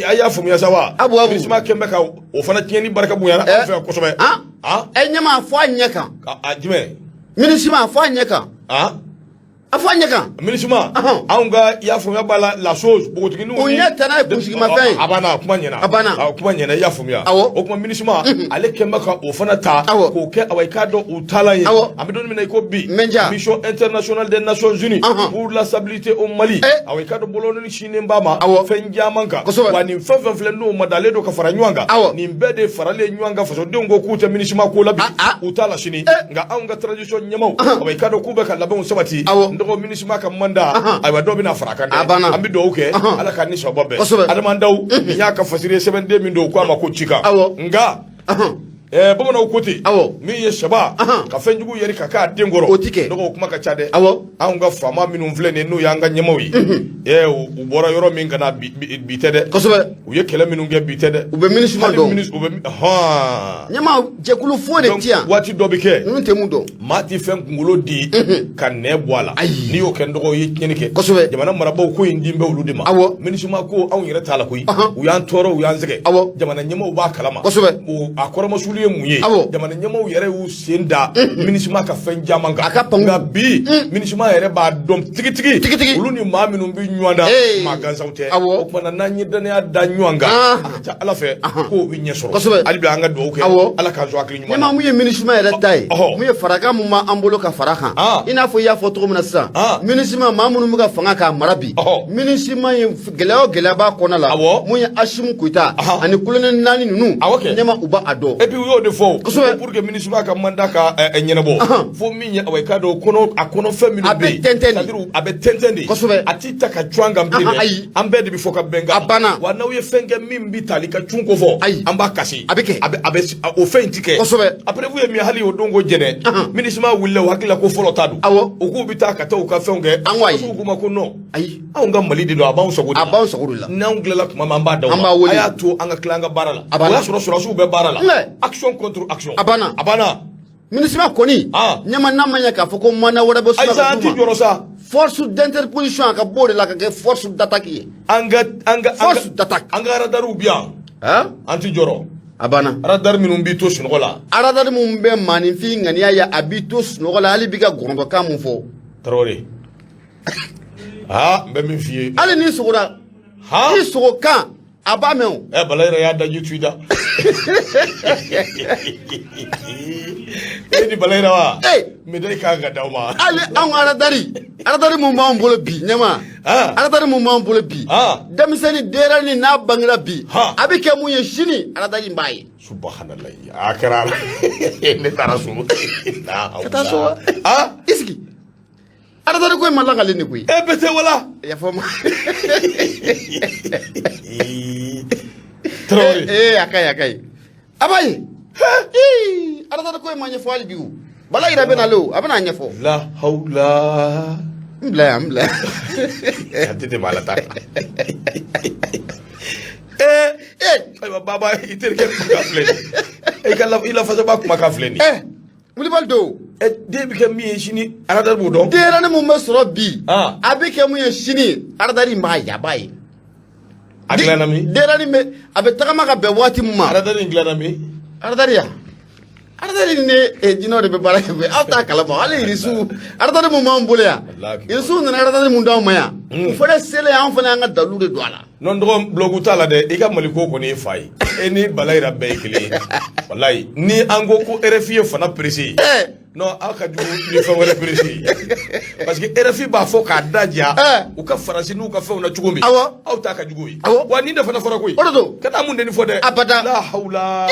A: a y'a faamuya sa wa?
B: Abu, abu.
A: MINUSMA kɛn bɛ ka o fana tiɲɛni barika bonyana an fɛ yan kosɛbɛ.
B: Ɲɛma fɔ a ɲɛ kan.
A: A jumɛn?
B: MINUSMA fɔ a ɲɛ kan. A fɔ a ɲɛ kan.
A: MINUSMA, anw ka, i y'a faamuya b'a la, la chose npogotigininw
B: O ɲɛ tana ye kunsigimafɛn ye.
A: A banna, kuma ɲɛna.
B: A banna.
A: Awɔ, kuma ɲɛna, i y'a faamuya. O tuma MINUSMA ale kɛn bɛ ka o fana ta k'o kɛ, awa, i k'a dɔn u taalan ye. An bɛ don min na i ko bi,
B: Mɛnja.
A: Mission internationale des Nations Unies pour la stabilité au Mali, awa, i k'a dɔn bolonɔni sinnen b'a ma fɛn caman kan. Wa nin fɛn fɛn filɛ n'o ma dalen don ka fara ɲɔgɔn kan, nin bɛɛ de faralen ɲɔgɔn kan, fasodenw ko k'u tɛ MINUSMA ko la bi, u t'a la sini. Nka anw ka transition ɲɛmaaw, awa, i k'a dɔn k'u bɛ ka labɛnw sabati. N dɔgɔ, MINUSMA ka mandat, ayiwa, dɔw bɛna fara a kan dɛ.
B: A banna.
A: An bɛ dugawu kɛ, Ala k'an ni sababa bɛn. Adama Ndaw, nin y'a ka fasiri ye, sɛbɛnden min don k'a ma ko Cikan. Nka bamananw ko ten, min ye sɛba ka fɛn jugu yɛri ka k'a den kɔrɔ,
B: O ti kɛ.
A: Dɔgɔ, o kuma ka ca dɛ. Anw ka faama minnu filɛ nin ye, n'o y'an ka ɲɛmaaw ye, u bɔra yɔrɔ min ka na bi, bi tɛ dɛ. U ye kɛlɛ minnu kɛ, bi tɛ dɛ.
B: U bɛ MINUSMA
A: Hali
B: dɔn.
A: U bɛ hɔn.
B: Ɲɛma, jɛkulu foyi de
A: Donc,
B: ti yan.
A: waati dɔ bɛ kɛ,
B: Ninnu tɛ mun dɔn.
A: maa ti fɛn kunkolo di ka nɛ bɔ a la.
B: Ayi.
A: N'i y'o kɛ, n dɔgɔ, i ye tiɲɛni kɛ. Jamana marabaaw ko in din bɛ olu de ma. MINUSMA ko anw yɛrɛ t'a la koyi. U y'an tɔɔrɔ, u y'an sɛgɛn. Jamana ɲɛmaaw b'a kalama. O a kɔrɔmasuli ye mun ye? Jamana ɲɛmaaw yɛrɛ y'u sen da MINUSMA ka fɛn caman kan.
B: A ka pangu.
A: Nka bi MINUSMA yɛrɛ b'a dɔn tigitigi.
B: Tigitigi.
A: Olu ni maa minnu bɛ ɲɔgɔn na, maa gansanw tɛ. O tuma na, n'an ye danaya da ɲɔgɔn kan, a ka ca Ala fɛ k'o bɛ ɲɛ sɔrɔ. Hali bi an ka dugawu kɛ. Ala k'an sɔn hakili ɲuman
B: Ɲɛma,
A: na.
B: mun ye MINUSMA yɛrɛ ta ye, mun ye farakan mun b'an bolo ka fara kan, i n'a fɔ i y'a fɔ cogo min na sisan, MINUSMA maa minnu bɛ ka fanga k'a mara bi, MINUSMA ye gɛlɛya o gɛlɛya b'a kɔnɔ la, mun ye Assimi Goïta ani colonel naani ninnu,
A: Kɛ.
B: ɲɛma, u b'a dɔn.
A: Et puis u y'o de fɔ o. Pour que MINUSMA ka mandat ka ɲɛnabɔ, fo min ye, awa, i k'a dɔn kɔnɔ a kɔnɔ fɛn minnu
B: A
A: bɛ
B: bɛ
A: yen,
B: tɛntɛn de.
A: c'est-à-dire a bɛ tɛntɛn de. A ti ta ka cun an kan bilen dɛ.
B: Ayi.
A: An bɛɛ de bɛ fɔ ka bɛn kan.
B: A banna.
A: Wa n'aw ye fɛn kɛ min bɛ tali ka cun ko fɔ,
B: Ayi.
A: an b'a kasi.
B: A bɛ kɛ.
A: A bɛ a bɛ o fɛn in ti kɛ. Après vous ye min ye, hali o don ko jɛnɛ, MINUSMA wulila, u hakili la ko fɔlɔ ta don. U k'u bɛ taa ka taa u ka fɛnw kɛ.
B: An ko ayi.
A: K'u ma ko non.
B: Ayi.
A: Anw ka Mali de don, a b'anw sago de
B: A
A: la.
B: b'anw sago de la.
A: N'anw tilala tuma min, an b'a d'aw
B: An
A: ma.
B: b'a wele.
A: A y'a to an ka tila an ka baara la.
B: A banna.
A: O y'a sɔrɔ sɔrɔdasiw bɛ baara la.
B: Nɛ.
A: Action contre action.
B: A banna.
A: A banna.
B: MINUSMA kɔni, ɲɛma, n'a ma ɲɛ k'a fɔ ko mandat wɛrɛ bɛ
A: Ayi sa, an
B: suma
A: ti
B: ka d'u ma,
A: jɔrɔ sa.
B: force d'interposition a ka bɔ o de la ka kɛ force d'attaque ye.
A: An ka
B: Force d'attaque.
A: An ka radariw bi yan.
B: Han?
A: An ti jɔrɔ.
B: A banna.
A: Radar minnu b'i to sunɔgɔ la.
B: Radar minnu bɛ maaninfin ŋaniya ye, a b'i to sunɔgɔ la, hali b'i ka gɔrɔntɔkan mun fɔ.
A: Tarawele, aa, n bɛ min f'i ye.
B: Hali n'i sogora, i sogokan a b'a mɛn o.
A: Ɛ, Bala yɛrɛ y'a daji tu i da. E ni Bala yɛrɛ wa?
B: Ee!
A: Médaille kan ka d'aw ma.
B: Hali anw ka radar mun b'anw bolo bi, ɲɛma, radar mun b'anw bolo bi, denmisɛnnin denyɛrɛnin n'a bangera bi, a bɛ kɛ mun ye sini, radar in b'a ye.
A: Subahanallahi, a kɛra la. Ne taara so.
B: Ka taa so wa? I sigi. Radar ko in ma lakale ne koyi.
A: E bɛ tɛ wala.
B: Yafa ma.
A: Tarawele.
B: Ee, a ka ɲi, a ka ɲi. A b'a ye. Ii, radar ko in ma ɲɛfɔ hali bi o. Bala yɛrɛ bɛ nalen o, a bɛna a ɲɛfɔ.
A: La hawla.
B: N bila yan, n bila yan.
A: A tɛ tɛmɛ ala ta kan. Ee, ayiwa baba, i terikɛ kumakan filɛ nin ye. I ka i lafasaba kumakan filɛ nin ye.
B: Ɛ, wulibali don.
A: Ɛ, den bɛ kɛ min ye sini, radar b'o dɔn.
B: Denyɛrɛnin mun bɛ sɔrɔ bi, a bɛ kɛ mun ye sini, radar in b'a ye, a b'a ye.
A: A dilanna min?
B: Denyɛrɛnin bɛ, a bɛ tagama ka bɛn waati min ma.
A: Radar in dilanna min?
B: Radar ya. Radar ni jinɛw de bɛ baara kɛ koyi, aw t'a kalama. Hali irisiw, radar mun b'an bolo yan, irisiw nana radar mun d'anw ma yan, u fana selen, an fana y'an ka dalilu de don a la.
A: Non, dɔgɔ, blague t'a la dɛ. I ka Mali ko kɔni ye fa ye. E ni Bala yɛrɛ bɛɛ ye kelen ye. Walayi, ni an ko ko RFI ye fana presse ye. Non, aw ka jugu ni fɛn wɛrɛ presse ye. Parce que RFI b'a fɔ k'a da ja. U ka Faransi n'u ka fɛnw na cogo min. Aw ta ka jugu ye. Wa nin de fana fɔra koyi.
B: O de don.
A: Ka taa mun de nin fɔ dɛ.
B: Abada.
A: La hawla.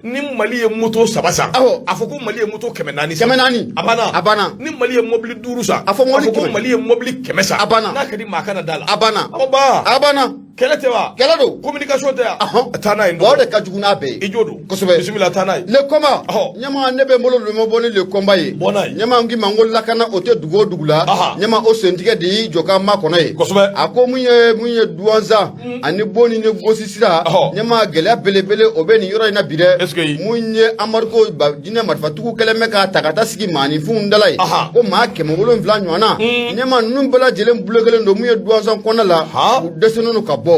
A: Ni Mali ye moto 3 san, a fɔ ko Mali ye moto 400 san.
B: 400.
A: A banna.
B: A banna.
A: Ni Mali ye mobili 5 san,
B: a fɔ mobili
A: ko
B: 100.
A: Mali ye mobili 100 san.
B: A banna.
A: N'a ka di maa kana da la.
B: A banna.
A: Aw ba.
B: A banna.
A: Kɛlɛ tɛ wa?
B: Kɛlɛ don.
A: Communication tɛ wa? Taa n'a ye.
B: Wa o de ka jugu n'a bɛɛ ye.
A: I jo don.
B: Kosɛbɛ.
A: Bisimila, taa n'a ye.
B: Le combat. Ɲɛma, ne bɛ n bolo lomɛ bɔ ni le combat ye.
A: Bɔ n'a ye.
B: Ɲɛma, n k'i ma n ko lakana o tɛ dugu o dugu la. Ɲɛma, o sentigɛ de y'i jɔ ka makɔnɔ ye.
A: Kosɛbɛ.
B: A ko mun ye Duwanza ani Boni ni Gosi sira. Ɲɛma, gɛlɛya belebele o bɛ nin yɔrɔ in na bi dɛ.
A: Est-ce que
B: mun ye embargo ba jinɛ marifatigiw kɛlen bɛ k'a ta ka taa sigi maaninfinw da la ye. Ko maa 700 ɲɔgɔnna. Ɲɛma, ninnu bɛɛ lajɛlen bulokelen don mun ye Duwanza kɔnɔna la. U dɛsɛlen don ka bɔ.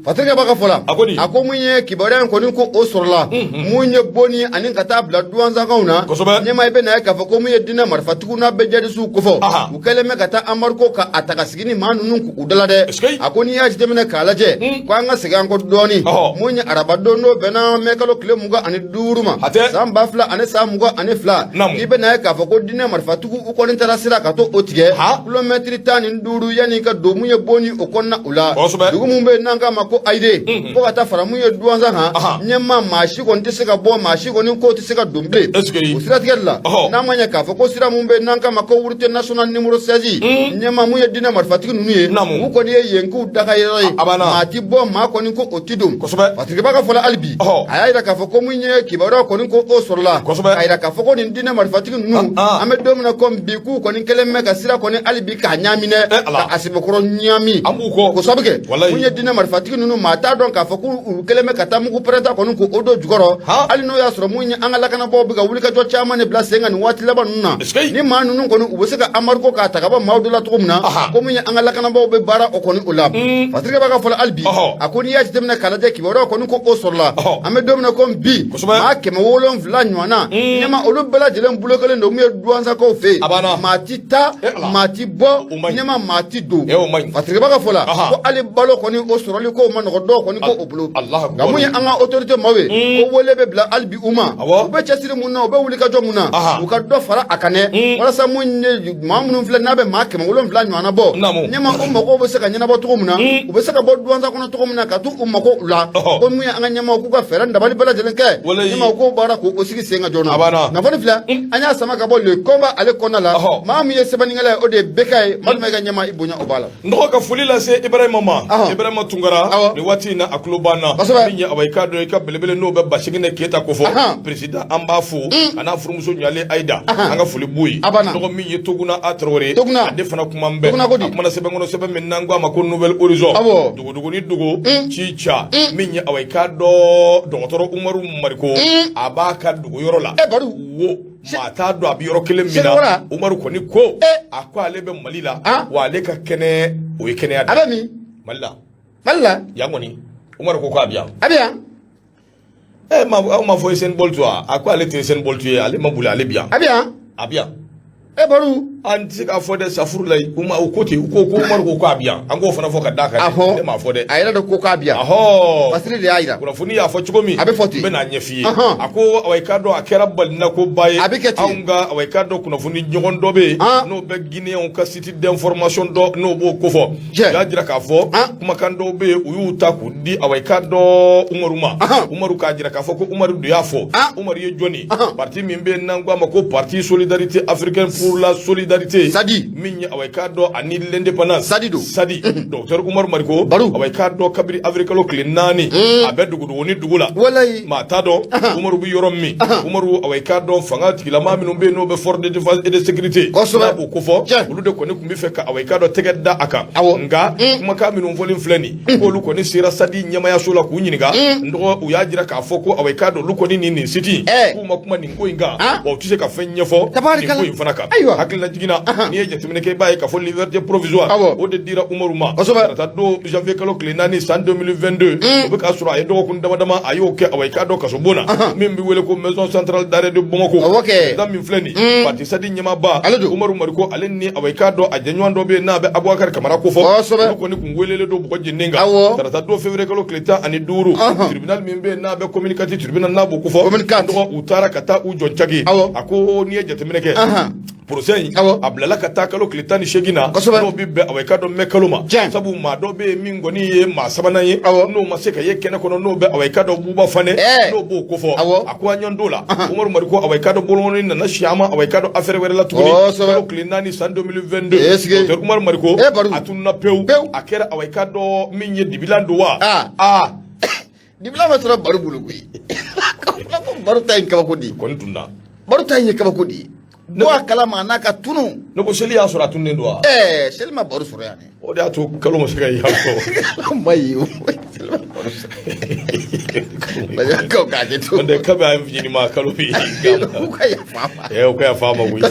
B: Patrick b'a ka fɔ la.
A: A ko di?
B: A ko mun ye kibaruya in kɔni ko o sɔrɔla. Mun ye Boni ani ka taa bila Duwanzakaw na.
A: Kosɛbɛ.
B: Ɲɛma, i bɛ na ye k'a fɔ ko mun ye dinɛ marifatigiw n'a bɛ jadisiw kofɔ. U kɛlen bɛ ka taa embargo ka a ta ka sigi ni maa ninnu k'u dala dɛ.
A: Est-ce que
B: A ko n'i y'a jateminɛ k'a lajɛ, ko an ka segin an kɔ dɔɔnin. Mun ye arabadon n'o bɛnna mɛ kalo tile 25 ma.
A: A tɛ.
B: San 2022.
A: Naamu.
B: I bɛ na ye k'a fɔ ko dinɛ marifatigiw u kɔni taara sira ka to o tigɛ. Kilomɛtiri 15 yanni ka don mun ye Boni o kɔnɔna o la.
A: Kosɛbɛ.
B: Dugu mun bɛ yen n'an k'a ma ko Ayide. Fo ka taa fara mun ye Duwanza kan. Ɲɛma, maa si kɔni tɛ se ka bɔ, maa si kɔni ko tɛ se ka don bilen.
A: Est-ce que
B: O siratigɛ de la. N'a ma ɲɛ k'a fɔ ko sira mun bɛ yen n'an k'a ma ko route nationale numéro 16. Ɲɛma, mun ye dinɛ marifatigi ninnu ye.
A: Naamu.
B: U kɔni ye yen k'u daga yɔrɔ ye.
A: A banna.
B: Maa ti bɔ, maa kɔni ko o ti don.
A: Kosɛbɛ.
B: Patrick b'a ka fɔ la hali bi. A y'a yira k'a fɔ ko mun ye kibaruya kɔni ko o sɔrɔla.
A: Kosɛbɛ.
B: K'a yira k'a fɔ ko nin dinɛ marifatigi ninnu. An bɛ don min na komi bi, k'u kɔni kɛlen bɛ ka sira kɔni hali bi k'a ɲaami dɛ.
A: Eh, Ala.
B: Ka a sɛbɛkɔrɔ ɲaami.
A: An b'u kɔ.
B: K'o sababu kɛ.
A: Walayi.
B: Mun ye dinɛ marifatigi ninnu, maa t'a dɔn k'a fɔ k'u kɛlen bɛ ka taa mugu pɛrɛnta kɔni k'o don jukɔrɔ. Hali n'o y'a sɔrɔ mun ye an ka lakanabaaw bɛ ka wulikajɔ caman de bila sen kan nin waati laban ninnu na.
A: Est-ce que
B: Ni maa ninnu kɔni u bɛ se ka embargo k'a ta ka bɔ maaw dɔ la cogo min na. Ko mun ye an ka lakanabaaw bɛ baara o kɔni o la. Patrick b'a ka fɔ la hali bi. A ko n'i y'a jateminɛ k'a lajɛ, kibaruya kɔni ko o sɔrɔla. An bɛ don min na komi bi.
A: Kosɛbɛ.
B: Maa 700 ɲɔgɔnna. Ɲɛma, olu bɛɛ lajɛlen bolo kelen don mun ye Duwanzakaw fɛ yen.
A: A banna.
B: Maa ti taa,
A: Eh, Ala.
B: maa ti bɔ,
A: O man ɲi.
B: ɲɛma, maa ti don.
A: Eh, o man ɲi.
B: Patrick b'a ka fɔ la.
A: Ko
B: Ko hali balo kɔni o sɔrɔli ko ma nɔgɔ dɔw kɔni ko o bolo.
A: Allahu akbar.
B: Nka mun ye an ka autorité maaw ye, ko wele bɛ bila hali bi u ma.
A: Awɔ.
B: U bɛ cɛsiri mun na, u bɛ wulikajɔ mun na, u ka dɔ fara a kan dɛ, walasa mun ye maa minnu filɛ n'a bɛ maa 700 ɲɔgɔnna bɔ.
A: Naamu.
B: Ɲɛma, o mago bɛ se ka ɲɛnabɔ cogo min na, u bɛ se ka bɔ Duwanza kɔnɔ cogo min na ka t'u mago u la. Ko mun ye an ka ɲɛmaaw k'u ka fɛɛrɛ dabali bɛɛ lajɛlen kɛ.
A: Walayi.
B: Ɲɛma, u k'o baara k'o sigi sen kan joona.
A: A banna.
B: Kunnafoni filɛ, an y'a sama ka bɔ Le Combat ale kɔnɔna la. Maa min ye sɛbɛnnikɛla ye, o de ye BK ye. Madu ma, i ka ɲɛma, i bonya o b'a la.
A: N dɔgɔ, ka foli lase Ibrahima ma. Ibrahima Tunkara.
B: Awɔ.
A: Nin waati in na, a tulo b'an na.
B: Kosɛbɛ.
A: Min ye awa, i k'a dɔn i ka belebele n'o bɛ Basigine Keyita kofɔ. Président, an b'a fo, a n'a furumuso ɲalen Ayida, an ka foli b'u ye.
B: A banna.
A: Dɔgɔ, min ye Toguna A Tarawele.
B: Toguna.
A: Ale fana kuma n bɛɛ.
B: Toguna ko di?
A: A kumana sɛbɛn kɔnɔ, sɛbɛn min n'an ko a ma ko Nouvel Horizon.
B: Awɔ.
A: Dogodogoni dogo ci ca, min ye awa, i k'a dɔn dɔgɔtɔrɔ Umaru Mariko, a b'a ka dogo yɔrɔ la.
B: E Badu.
A: Wo maa t'a dɔn a bɛ yɔrɔ kelen min na.
B: Sekora.
A: Umaru kɔni ko a ko ale bɛ Mali la, wa ale ka kɛnɛ, o ye kɛnɛya
B: A bɛ min?
A: Mali la.
B: Mali la.
A: Yan kɔni, Umaru ko k'a bɛ yan.
B: A bɛ yan.
A: Ma aw ma fɔ Usain Bolt wa? A ko ale tɛ Usain Bolt ye, ale ma boli, ale bi yan.
B: A bɛ yan.
A: A bi yan.
B: E Baru.
A: An tɛ se k'a fɔ dɛ, safurulayi, u ma u ko ten, u ko ko Umaru ko k'a bi yan, an k'o fana fɔ ka d'a kan dɛ, ne m'a fɔ dɛ.
B: A yɛrɛ de ko k'a bi yan.
A: Ahɔ.
B: Fasiri de y'a jira.
A: Kunnafoni y'a fɔ cogo min.
B: A bɛ fɔ ten.
A: N bɛ n'a ɲɛf'i ye.
B: Ɔhɔn.
A: A ko awa, i k'a dɔn a kɛra balinakoba ye.
B: A bɛ kɛ ten.
A: Anw ka awa, i k'a dɔn kunnafoni ɲɔgɔn dɔ bɛ yen. N'o bɛ Guinéenw ka site d'information dɔ, n'o b'o kofɔ.
B: Jɛ.
A: U y'a jira k'a fɔ. Kumakan dɔw bɛ yen, u y'u ta k'u di awa, i k'a dɔn Umaru ma. Umaru k'a jira k'a fɔ ko Umaru de y'a fɔ. Umaru ye jɔn ye? Parti min bɛ yen n'an ko a ma ko Parti Solidarité Africaine pour la Solidarité.
B: Sadi.
A: Min ye awa, i k'a dɔn ani l'indépendance.
B: Sadi don.
A: Sadi. Docteur Umaru Mariko.
B: Baru.
A: Awa, i k'a dɔn kabini avril kalo tile 4. A bɛ duguduguni dugu la.
B: Walayi.
A: Maa t'a dɔn Umaru bɛ yɔrɔ min. Umaru awa, i k'a dɔn fanga tigilama minnu bɛ yen n'o bɛ force de défense et de sécurité.
B: Kosɛbɛ.
A: N'a b'o kofɔ.
B: Tiɲɛ.
A: Olu de kɔni tun bɛ fɛ ka awa, i k'a dɔn tɛgɛ da a kan.
B: Awɔ.
A: Nka kumakan minnu fɔlen filɛ nin ye, k'olu kɔni sera Sadi ɲɛmayaso la k'u ɲininka. N dɔgɔ, u y'a jira k'a fɔ ko awa, i k'a dɔn olu kɔni ni nin site in. K'u ma kuma nin ko in kan. Wa u tɛ se ka fɛn ɲɛfɔ nin ko in fana kan.
B: Ayiwa.
A: Hakililajigin na, n'i ye jateminɛ kɛ, i b'a ye k'a fɔ liberté provisoire. O de dira Umaru ma. Tarata don janvier kalo tile 4 san 2022. O bɛ k'a sɔrɔ a ye dɔgɔkun dama dama a y'o kɛ awa, i k'a dɔn kasobon na. Min bɛ wele ko maison centrale d'arrêt de Bamako.
B: Awɔ kɛ.
A: Président min filɛ nin ye. Parti Sadi ɲɛmaaba.
B: Ale don.
A: Umaru Mariko, ale ni awa, i k'a dɔn a jɛɲɔgɔn dɔ bɛ yen n'a bɛ Abubakar Kamara kofɔ.
B: Kosɛbɛ.
A: Olu kɔni kun welelen don bɔgɔ jeninen kan. Tarata don février kalo tile 15. Tribunal min bɛ yen n'a bɛ commune 4 tribunal n'a b'o kofɔ.
B: Commune 4.
A: Dɔgɔ, u taara ka taa u jɔ caki.
B: Awɔ.
A: A ko n'i ye jateminɛ kɛ. Procès in.
B: Awɔ.
A: A bilala ka taa kalo tile 18 na.
B: Kosɛbɛ.
A: N'o bɛ bɛn awa, i k'a dɔn mai kalo ma.
B: Tiɲɛ.
A: Sabu maa dɔ bɛ yen min kɔni ye maa sabanan ye.
B: Awɔ.
A: N'o ma se ka ye kɛnɛ kɔnɔ, n'o bɛ awa, i k'a dɔn Buba Fanɛ.
B: Ɛɛ.
A: N'o b'o kofɔ.
B: Awɔ.
A: A ko an ɲɛ t'o la. Umaru Mariko awa, i k'a dɔn bolokɔni nana si a ma awa, i k'a dɔn affaire wɛrɛ la tuguni.
B: Kosɛbɛ.
A: Kalo tile 4 san 2022.
B: Est-ce que.
A: Docteur Umaru Mariko.
B: Eh, Baru.
A: A tununna pewu.
B: Pewu.
A: A kɛra awa, i k'a dɔn min ye dibilan don wa?
B: Ah.
A: Aa.
B: Dibila ma sɔrɔ Baru bolo koyi. Ko Baru ta in kabako de ye.
A: Kɔni tununna.
B: Baru ta in ye kabako de ye. Bɔ a kalama a n'a ka tunu.
A: Ne ko seli y'a sɔrɔ a tununnen don wa?
B: Ɛɛ, seli ma Baru sɔrɔ yan dɛ.
A: O de y'a to kalo ma se ka ye yan fɔ.
B: Ma ye o. Seli ma Baru sɔrɔ. Kaw k'a kɛ to.
A: N'o tɛ kabi an fitinin ma kalo bɛ yen.
B: U ka yafa a ma.
A: Ɛ, u ka yafa a ma koyi.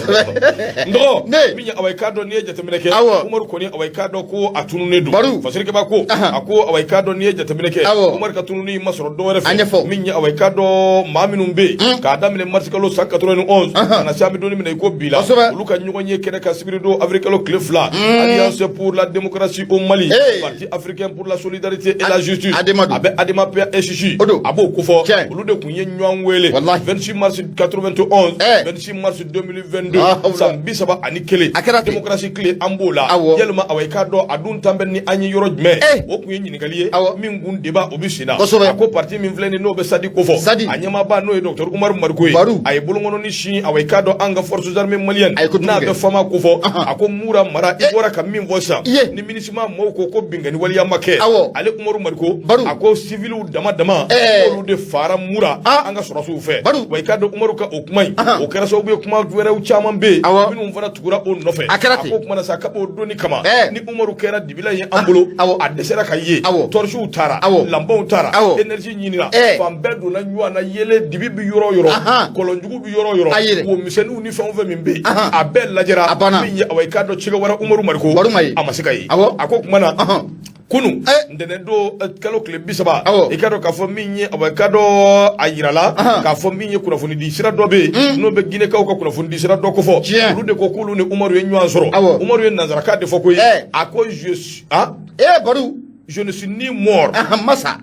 A: N dɔgɔ.
B: Ne.
A: Min ye awa, i k'a dɔn n'i ye jateminɛ kɛ.
B: Awɔ.
A: Umaru kɔni awa, i k'a dɔn ko a tununnen don.
B: Baru.
A: Fasirikɛba ko. A ko awa, i k'a dɔn n'i ye jateminɛ kɛ.
B: Awɔ.
A: Umaru ka tununi ma sɔrɔ dɔwɛrɛ fɛ.
B: A ɲɛfɔ.
A: Min ye awa, i k'a dɔn maa minnu bɛ yen. K'a daminɛ mars kalo san 91. Ka na se an bɛ don min na i ko bi la.
B: Kosɛbɛ.
A: Olu ka ɲɔgɔn ye kɛnɛ kan sibiri don avril kalo tile 2. Alliance pour la démocratie au Mali.
B: Hey.
A: Parti africain pour la solidarité et la justice.
B: Adema don.
A: A bɛ Adema PASJ.
B: O don.
A: A b'o kofɔ.
B: Tiɲɛ.
A: Olu de tun ye ɲɔgɔn wele.
B: Walahi.
A: 26 mars 91.
B: Eh.
A: 26 mars 2022.
B: Ah, wula.
A: San 31.
B: A kɛra ten.
A: Démocratie tile an b'o la.
B: Awɔ.
A: Yalima awa, i k'a dɔn a dun tan bɛ ni an ye yɔrɔ jumɛn?
B: Eh.
A: O tun ye ɲininkali ye.
B: Awɔ.
A: Min kun débat o bɛ sen na.
B: Kosɛbɛ.
A: A ko parti min filɛ nin n'o bɛ Sadi kofɔ.
B: Sadi.
A: A ɲɛmaaba n'o ye docteur Umaru Mariko ye.
B: Baru.
A: A ye bolokɔnɔni sin awa, i k'a dɔn an ka forces armées maliennes.
B: A ye kojugu
A: N'a
B: kɛ.
A: bɛ FAMa kofɔ. A ko Mura mara, i bɔra ka min fɔ sisan.
B: Iye.
A: Ni MINUSMA maaw ko ko binkanni waleya ma kɛ.
B: Awɔ.
A: Ale Umaru Mariko.
B: Baru.
A: A ko civiliw dama dama.
B: Ɛɛ.
A: K'olu de fara Mura.
B: Ah.
A: An ka sɔrɔdasiw fɛ.
B: Baru.
A: Wa i k'a dɔn Umaru ka o kuma in.
B: Ahan.
A: O kɛra sababu ye kuma wɛrɛw caman bɛ yen.
B: Awɔ.
A: Minnu fana tugura o nɔfɛ.
B: A kɛra ten.
A: A ko kuma na sa kab'o donni kama.
B: Ɛɛ.
A: Ni Umaru kɛra dibila ye an bolo.
B: Awɔ.
A: A dɛsɛra ka ye.
B: Awɔ.
A: Torches taara.
B: Awɔ.
A: Lanbaw taara.
B: Awɔ.
A: Énergie ɲinina.
B: Ɛɛ.
A: Fan bɛɛ donna ɲɔgɔn na yelen dibi bɛ yɔrɔ o yɔrɔ.
B: Ahan.
A: Kɔlɔnjugu bɛ yɔrɔ o yɔrɔ.
B: A yɛrɛ.
A: Wo misɛnninw ni fɛn o fɛn min bɛ yen.
B: Ahan.
A: A bɛɛ lajɛra.
B: A banna.
A: Min ye awa, i k'a dɔn Chegwara Umaru Mariko.
B: Baru ma ye.
A: A ma se ka ye.
B: Awɔ.
A: A ko kuma na.
B: Ahan.
A: Kunu
B: Eh.
A: ntɛnɛn don kalo tile 30.
B: Awɔ.
A: I k'a dɔn k'a fɔ min ye awa, i k'a dɔn a yirala
B: Ahan.
A: k'a fɔ min ye kunnafonidi sira dɔ bɛ yen n'o bɛ Ginekaw ka kunnafonidi sira dɔ kofɔ.
B: Tiɲɛ.
A: Olu de ko k'olu ni Umaru ye ɲɔgɔn sɔrɔ.
B: Awɔ.
A: Umaru ye nanzarakan de fɔ koyi.
B: Eh.
A: A ko je suis ah
B: Eh Baru.
A: je ne suis ni mort
B: Masa.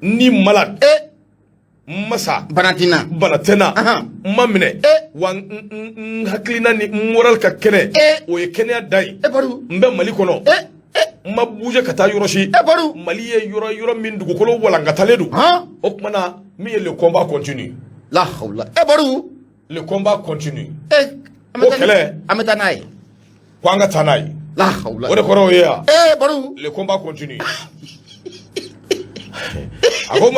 A: ni malade.
B: Eh.
A: N ma sa.
B: Bana tɛ n na.
A: Bana tɛ n na.
B: Ahan.
A: N ma minɛ.
B: Eh.
A: Wa n hakilina ni n moral ka kɛnɛ.
B: Eh.
A: O ye kɛnɛya dan ye.
B: Eh Baru.
A: N bɛ Mali kɔnɔ.
B: Eh. Eh.
A: N ma bouger ka taa yɔrɔ si.
B: Eh Baru.
A: Mali ye yɔrɔ yɔrɔ min dugukolo walankatalen don.
B: Han.
A: O tuma na min ye le combat continue.
B: La hawla. Eh Baru.
A: Le combat continue.
B: Eh. An bɛ
A: O
B: taa ni-
A: kɛlɛ.
B: An bɛ taa n'a ye.
A: Ko an ka taa n'a ye.
B: La hawla.
A: O de kɔrɔ o ye yan.
B: Eh Baru.
A: Le combat continue. A ko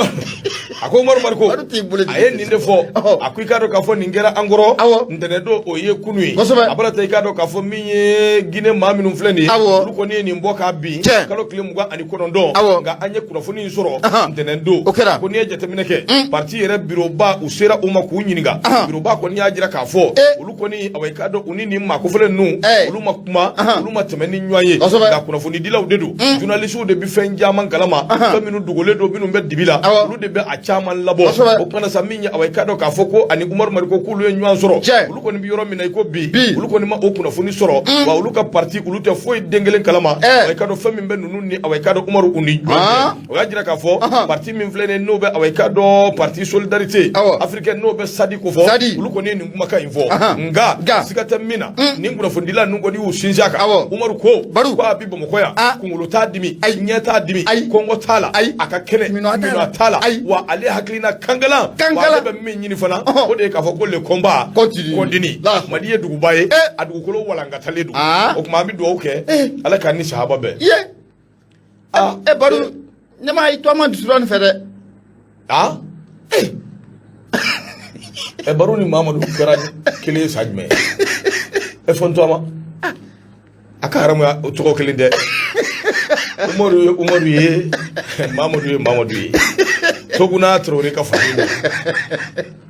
A: a ko Umaru Mariko
B: Baru t'i bolo
A: a ye nin de fɔ.
B: Ɔhɔ.
A: A ko i k'a dɔn k'a fɔ nin kɛra an kɔrɔ.
B: Awɔ.
A: Ntɛnɛn don o ye kunu ye.
B: Kosɛbɛ.
A: A bɔra ta i k'a dɔn k'a fɔ min ye Guinée maa minnu filɛ nin ye.
B: Awɔ.
A: Olu kɔni ye nin bɔ k'a bin.
B: Tiɲɛ.
A: Kalo tile 29.
B: Awɔ.
A: Nka an ye kunnafoni in sɔrɔ.
B: Ahan.
A: Ntɛnɛn don.
B: O kɛra.
A: Ko n'i ye jateminɛ kɛ. Parti yɛrɛ bureau ba u sera u ma k'u ɲininka.
B: Ahan.
A: Bureau ba kɔni y'a jira k'a fɔ.
B: Eh.
A: Olu kɔni awa i k'a dɔn u ni nin maa kofɔlen ninnu.
B: Eh.
A: Olu ma kuma.
B: Ahan.
A: Olu ma tɛmɛ ni ɲɔgɔn ye.
B: Kosɛbɛ.
A: Nka kunnafonidilaw de don. Journalistes de bɛ fɛn caman kalama.
B: Ahan.
A: Fɛn minnu dogolen don minnu bɛ dibi la.
B: Awɔ.
A: Olu de bɛ a caman labɔ. O kumana sa, min ye awa, i k'a dɔn k'a fɔ ko ani Umaru Mariko k'olu ye ɲɔgɔn sɔrɔ, olu kɔni bɛ yɔrɔ min na i ko bi, olu kɔni ma o kunnafoni sɔrɔ, wa olu ka parti, olu tɛ foyi den kelen kalama. Wa i k'a dɔn fɛn min bɛ ninnu ni awa, i k'a dɔn Umaru u ni ɲɔgɔn cɛ, o y'a jira k'a fɔ parti min filɛ nin ye, n'o bɛ awa, i k'a dɔn parti solidarité africaine, n'o bɛ SADI ko fɔ, olu kɔni ye nin kumakan in fɔ. Nka siga tɛ min na, nin kunnafonidila ninnu kɔni y'u sinsin a kan. Umaru ko ko a bi Bamakɔ yan, kunkolo t'a dimi, ɲɛ t'a dimi, kɔngɔ t'a la, a ka kɛnɛ, minnɔgɔ t'a la, wa ale hakilina kankalan, wa ale bɛ min ɲini fana, o de ye k'a fɔ ko le combat continue. Mali ye duguba ye, a dugukolo walankatalen don. O tuma an bɛ dugawu kɛ, Ala k'an ni sahaba bɛn.
B: E Baro, ne ma i to ma dusu nin fɛ dɛ.
A: Ah, ɛ Baro ni Mamadu kɛra kelen ye san jumɛn? E fɔ n to a ma, a ka haramuya, o tɔgɔ kelen tɛ. Umaru ye Umaru ye, Mamadu ye Mamadu ye. Toguna Traoré ka faden don.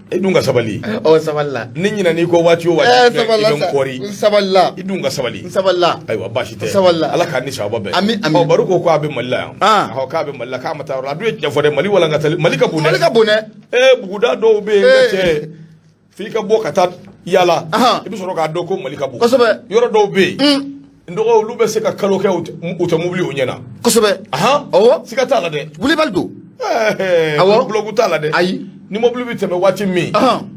A: E dun ka sabali.
B: Ɔ, sabali la.
A: Ni ɲinɛn'i kɔ waati o waati, i bɛ n kɔri.
B: N sabalila.
A: I dun ka sabali.
B: N sabalila.
A: Ayiwa, baasi tɛ.
B: N sabalila.
A: Ala k'an ni sahaba bɛn.
B: Ami, ami.
A: Ɔ, Baro ko k'a bɛ Mali la yan. Ɔhɔ, k'a bɛ Mali la, k'a ma taa yɔrɔ la. A dun ye tiɲɛ fɔ dɛ, Mali walankatali, Mali ka bon dɛ.
B: Mali ka bon dɛ.
A: Ee, buguda dɔw bɛ yen, n ka cɛ, f'i ka bɔ ka taa yala, i bɛ sɔrɔ k'a dɔn ko Mali ka bon. Yɔrɔ dɔw bɛ yen, n dɔgɔ, olu bɛ se ka kalo kɛ, u tɛ mobili u ɲɛna. Ahan.
B: Awɔ.
A: Siga t'a la dɛ.
B: Wulibali don.
A: Awɔ, bulɔku t'a la dɛ.
B: Ayi.
A: Ni mobili bɛ tɛmɛ waati min,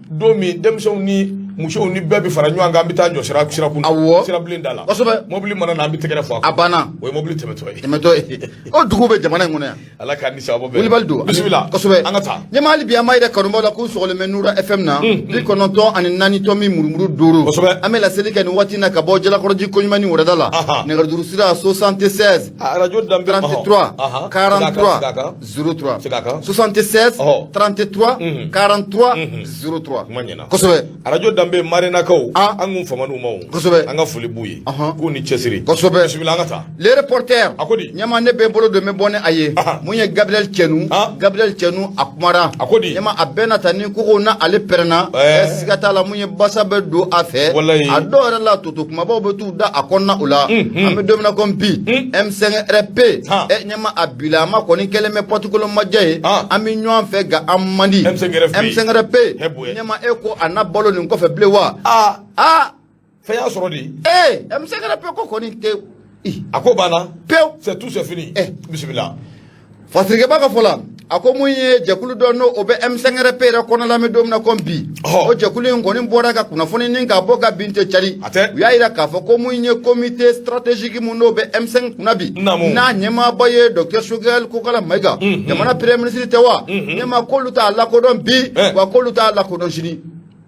A: don min denmisɛnw ni musow ni bɛɛ bɛ fara ɲɔgɔn kan, an bɛ taa jɔ sira sirakun, sirabilen da la. Mobili mana na, an bɛ tɛgɛrɛ fɔ.
B: A banna.
A: O ye mobili tɛmɛtɔ ye.
B: Tɛmɛtɔ ye. O dugu bɛ jamana in kɔnɔ yan.
A: Ala k'an ni sababu bɛn.
B: Wulibali don.
A: Bisimila. An ka taa.
B: Ɲɛma, hali bi an b'a yira kanubaw la k'u sɔgɔlen bɛ Nura FM na, 94 tomi murumuru 5. An bɛ laseli kɛ nin waati in na ka bɔ Jalakɔrɔji Koɲuman ni wɛrɛda la. Nɛgɛjuru sira 76
A: Arajo danbe.
B: 33 43 03, 76 33 43 03.
A: Kuma ɲɛna.
B: Kosɛbɛ.
A: Arajo danbe marinakaw, an kun famaniw ma o. An ka foli b'u ye. K'u ni cɛsiri. Bisimila, an ka taa.
B: Le reporter.
A: A ko di?
B: Ɲɛma, ne bɛ n bolo don, n bɛ bɔ ni a ye. Mun ye Gabriel Cɛnu? Gabriel Cɛnu, a kumara.
A: A ko di?
B: Ɲɛma, a bɛɛ na ta ni koko na ale pɛrɛnna. Siga t'a la, mun ye basa bɛ don a fɛ. A dɔw yɛrɛ la, toto kumabaw bɛ t'u da a kɔnɔna o la. An bɛ don min na komi bi, M5RP. Ɲɛma, a bila a ma kɔni kɛlen bɛ pɔtikolo majɛ ye. An bɛ ɲɔgɔn fɛ nka an man di.
A: M5RFP.
B: M5RP. Ɲɛma, e ko a na balo nin kɔfɛ bilen wa?
A: Aa, fɛn y'a sɔrɔ de.
B: Ee, M5RP ko kɔni tɛ.
A: A ko banna.
B: Pewu.
A: C'est tout, c'est fini. Bisimila.
B: Fasirikɛba ka fɔ la, a ko mun ye jɛkulu dɔ n'o o bɛ M5RP yɛrɛ kɔnɔ la, an bɛ don min na komi bi, o jɛkulu in kɔni bɔra ka kunnafoni ni k'a bɔ ka bin tɛ cari.
A: A tɛ.
B: U y'a yira k'a fɔ ko mun ye comité stratégique mun n'o bɛ M5 kunna bi, n'a ɲɛmaaba ye docteur Choguel Kokala Maïga, jamana premier ministre tɛ wa, ɲɛma, k'olu t'a lakodɔn bi, wa k'olu t'a lakodɔn sini.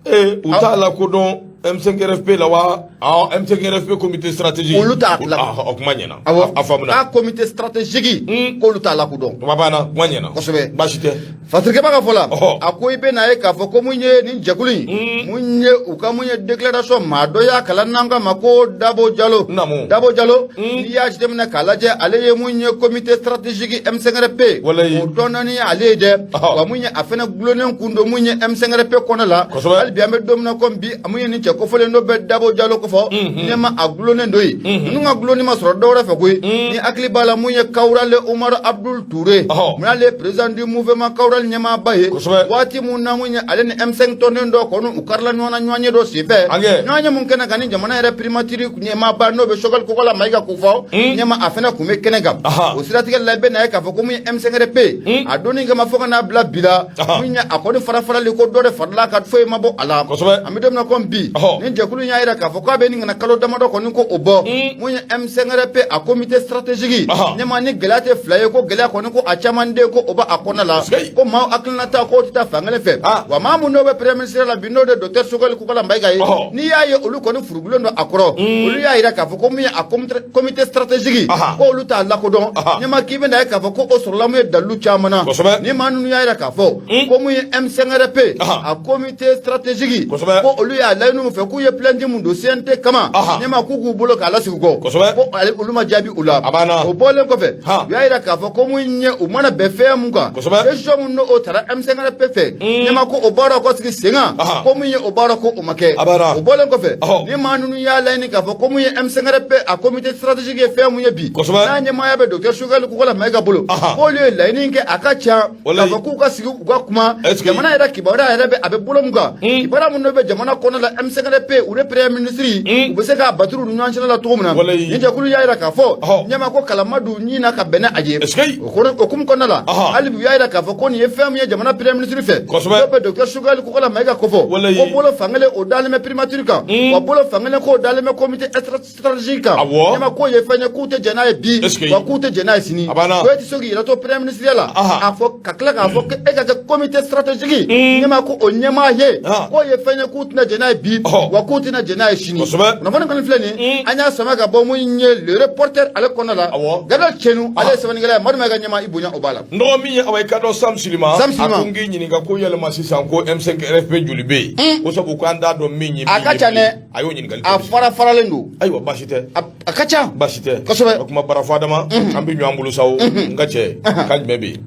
A: Ee, u t'a lakodɔn M5RFP la wa? Ah, M5RFP comité stratégique.
B: Olu t'a la.
A: O kuma ɲɛna.
B: Awɔ.
A: A faamuna.
B: K'a comité stratégique, k'olu t'a lakodɔn.
A: Kuma banna, kuma ɲɛna. Baasi tɛ.
B: Fasirikɛba ka fɔ la, a ko i bɛ n'a ye k'a fɔ ko mun ye nin jɛkulu in, mun ye u ka mun ye déclaration, maa dɔ y'a kalan n'an k'a ma ko Dabo Jalo. Dabo Jalo, n'i y'a jateminɛ k'a lajɛ, ale ye mun ye comité stratégique M5RP o dɔɔnin ale ye dɛ. Wa mun ye a fana gulonnen kun don mun ye M5RP kɔnɔ la. Hali bi an bɛ don min na komi bi, mun ye nin cɛ kofɔlen dɔ bɛ Dabo Jalo kofɔ, ɲɛma, a gulonnen don yen. Ninnu ka gulonni ma sɔrɔ dɔwɛrɛ fɛ koyi. Ni hakili b'a la, mun ye Kawurale Umaru Abdul Ture, mun y'ale président du mouvement Kawurale ɲɛmaaba ye, waati mun na mun ye ale ni M5 tɔnden dɔ kɔni u karila ɲɔgɔn na ɲɔgɔn ye dɔ senfɛ, ɲɔgɔn ye mun kɛnɛ kan ni jamana yɛrɛ primature ɲɛmaaba n'o bɛ Choguel Kokala Maïga kofɔ, ɲɛma, a fana kun bɛ kɛnɛ kan. O siratigɛ la, i bɛ na ye k'a fɔ ko mun ye M5RP a donni kama fo ka n'a bila bi la, mun ye a kɔni fara farali ko dɔ de farala ka foyi ma bɔ a la. An bɛ don min na komi bi, nin jɛkulu in y'a yira k'a fɔ k'a bɛ nin kana kalo damadɔ kɔni ko o bɔ, mun ye M5RP a comité stratégique, ɲɛma, ni gɛlɛya tɛ fila ye, ko gɛlɛya kɔni ko a caman den ko o b'a kɔnɔ la, ko maaw hakilinata k'o tɛ taa fankelen fɛ. Wa maa mun n'o bɛ premier ministre la bi, n'o de docteur Choguel Kokala Maïga ye, n'i y'a ye olu kɔni furugulen don a kɔrɔ, olu y'a yira k'a fɔ ko mun ye a comité stratégique, ko olu t'a lakodɔn. Ɲɛma, k'i bɛna ye k'a fɔ ko o sɔrɔla mun ye dalilu caman na. Ni maa ninnu y'a yira k'a fɔ ko mun ye M5RP a comité stratégique, ko olu y'a laɲini min fɛ k'u ye plainte mun don CNT kama, ɲɛma k'u k'u bolo k'a lasegin kɔ, ko olu ma jaabi u la.
A: A banna.
B: O bɔlen kɔfɛ, u y'a jira k'a fɔ ko mun ye u mana bɛn fɛn mun kan, décision mun n'o tara M5RP fɛ, ɲɛma ko o baaraw ka sigi sen kan, ko mun ye o baara ko o ma kɛ.
A: A banna.
B: O bɔlen kɔfɛ, ni maa ninnu y'a laɲini k'a fɔ ko mun ye M5RP a comité stratégique ye fɛn mun ye bi, n'a ɲɛmaaya bɛ docteur Choguel Kokalla Maïga bolo, k'olu ye laɲini kɛ a ka ca k'a fɔ k'u ka sigi u ka kuma jamana yɛrɛ kibaruya yɛrɛ bɛ a bɛ bolo mun kan, kibaruya minnu bɛ jamana kɔnɔ la, M5RP u ni premier ministre u bɛ se k'a baturu ni ɲɔgɔn cɛla la cogo min na. Ni jɛkulu y'a jira k'a fɔ ɲɛma ko kalama don ɲin na ka bɛn n'a ye. O hukumu kɔnɔna la, hali bi u y'a jira k'a fɔ ko nin ye fɛn min ye jamana premier ministre fɛ, n'o bɛ docteur Choguel Kokalla Maïga kofɔ, ko bolo fankelen o dalen bɛ primature kan, wa bolo fankelen k'o dalen bɛ comité stratégique kan. Ɲɛma k'o ye fɛn ye k'u tɛ jɛn n'a ye bi, wa k'u tɛ jɛn n'a ye sini. Ko e tɛ se k'i yɛrɛ to premier ministre la, a fɔ ka tila k'a fɔ ko e ka kɛ comité stratégique, ɲɛma ko o ɲɛmaa ye, k'o ye fɛn ye k'u tɛna jɛn n'a ye bi, wa k'u tɛna jɛn n'a ye sini. Kunnafoni kɔni filɛ nin, an y'a sama ka bɔ mun ye Le Reporter ale kɔnɔna la. Gabriel Cɛnu ale ye sɛbɛnnikɛla ye. Madu Mayiga ɲɛma i bonya o b'a la.
A: N dɔgɔ min ye awa i ka dɔn Sam Silima.
B: Sam Silima.
A: A ko n k'i ɲininka ko yalima sisan ko M5 RFP joli bɛ yen, ko sabu k'an t'a dɔn min ye min
B: A ka ca dɛ.
A: A y'o ɲininkali
B: A
A: kɛ.
B: fara faralen don.
A: Ayiwa, baasi tɛ.
B: A ka ca.
A: Baasi tɛ.
B: Kosɛbɛ.
A: O kuma Barafa Adama, an bɛ ɲɔgɔn bolo sa o, n ka cɛ kan jumɛn bɛ yen?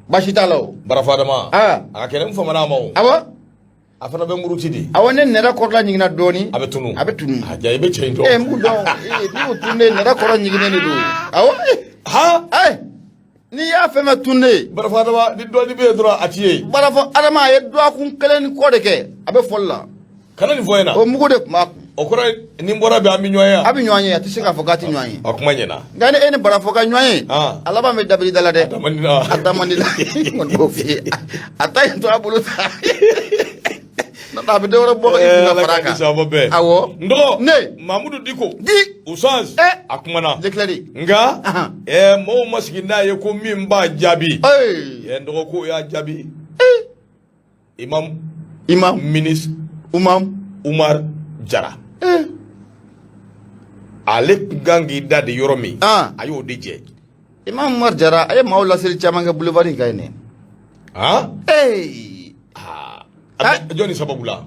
B: Baasi t'a la o.
A: Barafa Adama, a ka kɛnɛ n famana a ma o. A fana bɛ muruti de.
B: Awɔ, ne nɛrɛ kɔrɔla ɲiginna dɔɔni.
A: A bɛ tunu.
B: A bɛ tunu.
A: A ja i bɛ cɛ in dɔn.
B: Ee, n b'u dɔn. Ee, n'i y'o tununen, nɛrɛ kɔrɔ ɲiginnen de don. Awɔ. Ee, n'i y'a fɛn fɛn tununen ye.
A: Barafa Adama, ni dɔɔni bɛ yen dɔrɔn a ti ye.
B: Barafa Adama a ye dɔgɔkun kelen ni kɔ de kɛ a bɛ fɔli la.
A: Kana nin fɔ n ɲɛna.
B: O mugu de tun b'a kun.
A: O kɔrɔ ye ni n bɔra bi an bɛ ɲɔgɔn ye.
B: A bɛ ɲɔgɔn ye, a tɛ se k'a fɔ k'a tɛ ɲɔgɔn ye.
A: A kuma ɲɛna.
B: Nka ni e ni Barafɔ ka ɲɔgɔn ye, a laban bɛ dabiri da la dɛ.
A: A da man di la.
B: A da man di la. N kɔni b'o f'i ye. A ta in to a bolo ta. N'o tɛ a bɛ dɔ wɛrɛ bɔ i kun ka fara a kan.
A: Awɔ. N dɔgɔ.
B: Ne.
A: Mamudu Diko.
B: Di.
A: Usaz. A kumana.
B: Leclerc.
A: Nka. Mɔgɔw ma sigi n'a ye ko min b'a jaabi. N dɔgɔ k'o y'a jaabi. Imam.
B: Imam.
A: Ministre.
B: Umam.
A: Umar Jara. Ale tun kan k'i da de yɔrɔ min. A y'o de jɛ.
B: Imam Umar Jara a ye maaw laseli caman kɛ boulevard in kan yen dɛ.
A: Jɔn ni sababu la?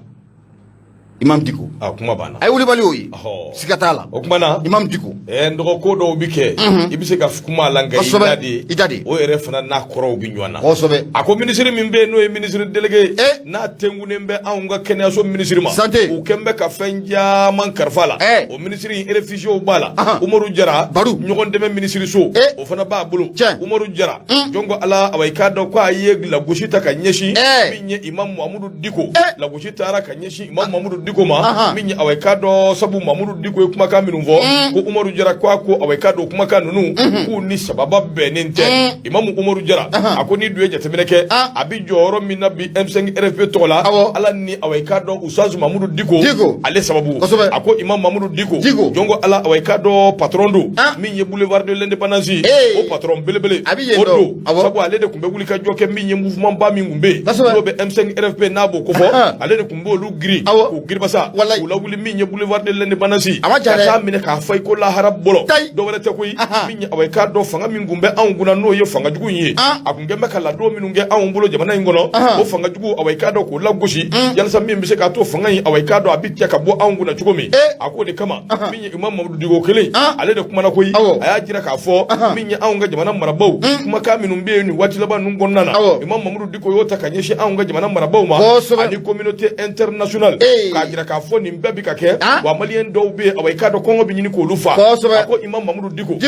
B: Imam Diko.
A: A kuma banna.
B: A ye wulibali y'o ye. Siga t'a la.
A: O kuma na.
B: Imam Diko.
A: N dɔgɔ ko dɔw bɛ kɛ. I bɛ se ka kuma a la nka i da de.
B: I da de.
A: O yɛrɛ fana n'a kɔrɔw bɛ ɲɔgɔn na.
B: Kosɛbɛ.
A: A ko minisiri min bɛ yen n'o ye minisiri délégué. N'a tenkunnen bɛ anw ka kɛnɛyaso minisiri ma.
B: Santé.
A: U kɛn bɛ ka fɛn caman kalifa la. O minisiri in réfugiés b'a la. Umaru Jara.
B: Baru.
A: Ɲɔgɔn dɛmɛ minisiriso. O fana b'a bolo.
B: Tiɲɛ.
A: Umaru Jara. Jɔn ko Ala awa i k'a dɔn k'a ye lagosi ta ka ɲɛsin. Min ye Imam Mamudu Diko. Lagosi taara ka ɲɛsin Imam Mamudu Diko ma min ye awa i k'a dɔn sabu Mamudu Diko ye kumakan minnu fɔ ko Umaru Jara ko a ko awa i k'a dɔn kumakan ninnu k'u ni sababa bɛnnen tɛ. Imamu Umaru Jara a ko n'i dun ye jateminɛ kɛ a bɛ jɔyɔrɔ min na bi M5 RFP tɔgɔ la, Ala ni awa i k'a dɔn Usaz Mamudu Diko ale sababu. A ko Imam Mamudu Diko jɔn ko Ala awa i k'a dɔn patron don min ye boulevard de l'indépendance o patron belebele o don, sabu ale de tun bɛ wuli ka jɔ kɛ min ye mouvement ba min tun bɛ yen n'o bɛ M5 RFP n'a b'o kofɔ, ale de tun b'olu girin k'u giribasa k'u lawuli min ye boulevard de l'indépendance ka taa minɛ k'a fɔ i ko lahara bɔlɔ. Dɔ wɛrɛ tɛ koyi, min ye awa i k'a dɔn fanga min tun bɛ anw kunna n'o ye fanga jugu in ye, a tun kɛn bɛ ka ladon minnu kɛ anw bolo jamana in kɔnɔ, o fanga jugu awa i k'a dɔn k'o lagosi yalasa min bɛ se k'a to fanga in awa i k'a dɔn a bɛ cɛ ka bɔ anw kunna cogo min. A k'o de kama min ye Imam Mamudu Diko kelen ale de kumana koyi, a y'a jira k'a fɔ min ye anw ka jamana marabaaw kumakan minnu bɛ yen nin waati laban ninnu kɔnɔna na, Imam Mamudu Diko y'o ta ka ɲɛsin anw ka jamana marabaaw ma ani communauté internationale k'a jira k'a fɔ nin bɛɛ bɛ ka kɛ wa maliyɛn dɔw bɛ yen awa i k'a dɔn kɔngɔ bɛ ɲini k'olu fa. A ko Imam Mamudu Diko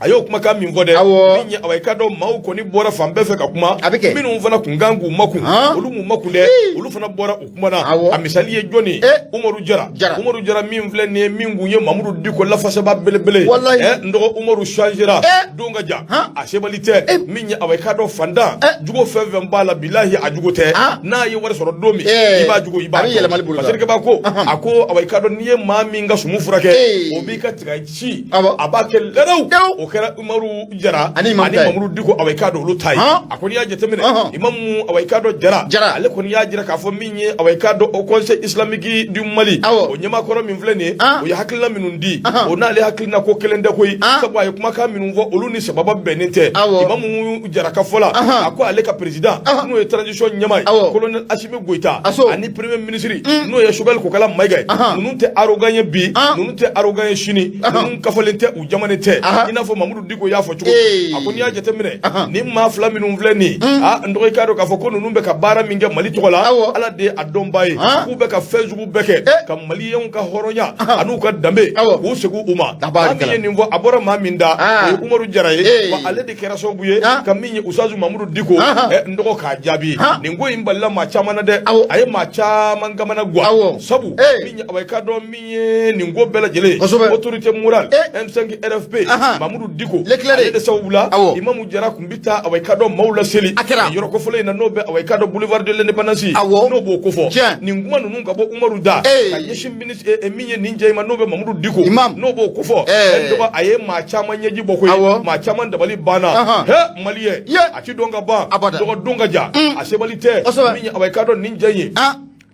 A: a y'o kumakan min fɔ dɛ, min ye awa i k'a dɔn maaw kɔni bɔra fan bɛɛ fɛ ka kuma, minnu fana kun kan k'u makun olu m'u makun dɛ, olu fana bɔra u kumana. A misali ye jɔni ye? Umaru Jara. Umaru Jara min filɛ nin ye min kun ye Mamudu Diko lafasaba belebele, n dɔgɔ Umaru changera don ka jan a sebali tɛ min ye awa i k'a dɔn fantan jugo fɛn fɛn b'a la bilahi a jugo tɛ, n'a ye wari sɔrɔ don min i b'a jugo i b'a dɔn. Parce que ko a ko awa i k'a dɔn n'i ye maa min ka sumu furakɛ o b'i ka tiga ci a b'a kɛ lɛrɛw. O kɛra Umaru Jara ani Mamudu Diko awa i k'a dɔn olu ta ye. A kɔni y'a jateminɛ Imamu awa i k'a dɔn Jara ale kɔni y'a jira k'a fɔ min ye awa i k'a dɔn Haut Conseil islamique du Mali o ɲɛmaakɔrɔ min filɛ nin ye, o ye hakilina minnu di o n'ale hakilina ko kelen tɛ koyi, sabu a ye kumakan minnu fɔ olu ni sababa bɛnnen tɛ. Imamu Jara ka fɔ la, a ko ale ka président n'o ye transition ɲɛmaa ye colonel Assimi Goïta ani premier ministre n'o ye ye Choguel Kokalla Maïga ye, ninnu tɛ arrogant ye bi, ninnu tɛ arrogant ye sini, ninnu kafalen tɛ, u jamanen tɛ, i n'a fɔ Mamudu Diko y'a fɔ cogo. A ko n'i y'a jateminɛ, nin maa fila minnu filɛ nin ye, a n dɔgɔ, i k'a dɔn k'a fɔ ko ninnu bɛ ka baara min kɛ Mali tɔgɔ la, Ala de ye a dɔnbaa ye. K'u bɛ ka fɛn sugu bɛɛ kɛ ka maliyɛnw ka hɔrɔnya an'u ka danbe k'u segin u ma. Maa min ye nin fɔ, a bɔra maa min da, o ye Umaru Jara ye. Wa ale de kɛra sababu ye ka min ye Usazu Mamudu Diko, n dɔgɔ, k'a jaabi. Nin ko in balila maa caman na dɛ, a ye maa caman kamana gan, sabu min ye, awa, i k'a dɔn min ye nin ko bɛɛ lajɛlen, autorité morale M5 RFP Mamudu Diko, ale de sababu la Imamu Jara tun bɛ taa, awa, i k'a dɔn maaw laseli nin yɔrɔ kofɔlen in na, n'o bɛ, awa, i k'a dɔn boulevard de l'Indépendance, n'o b'o kofɔ. Nin kuma ninnu ka bɔ Umaru da ka ɲɛsin min ye nin cɛ in ma, n'o bɛ Mamudu Diko, n'o b'o kofɔ, dɔgɔ, a ye maa caman ɲɛji bɔ koyi, maa caman dabali banna. He, maliyɛn, a ti dɔn ka ban, dɔgɔ don ka jan, a sebali tɛ. Min ye, awa, i k'a dɔn nin cɛ in ye,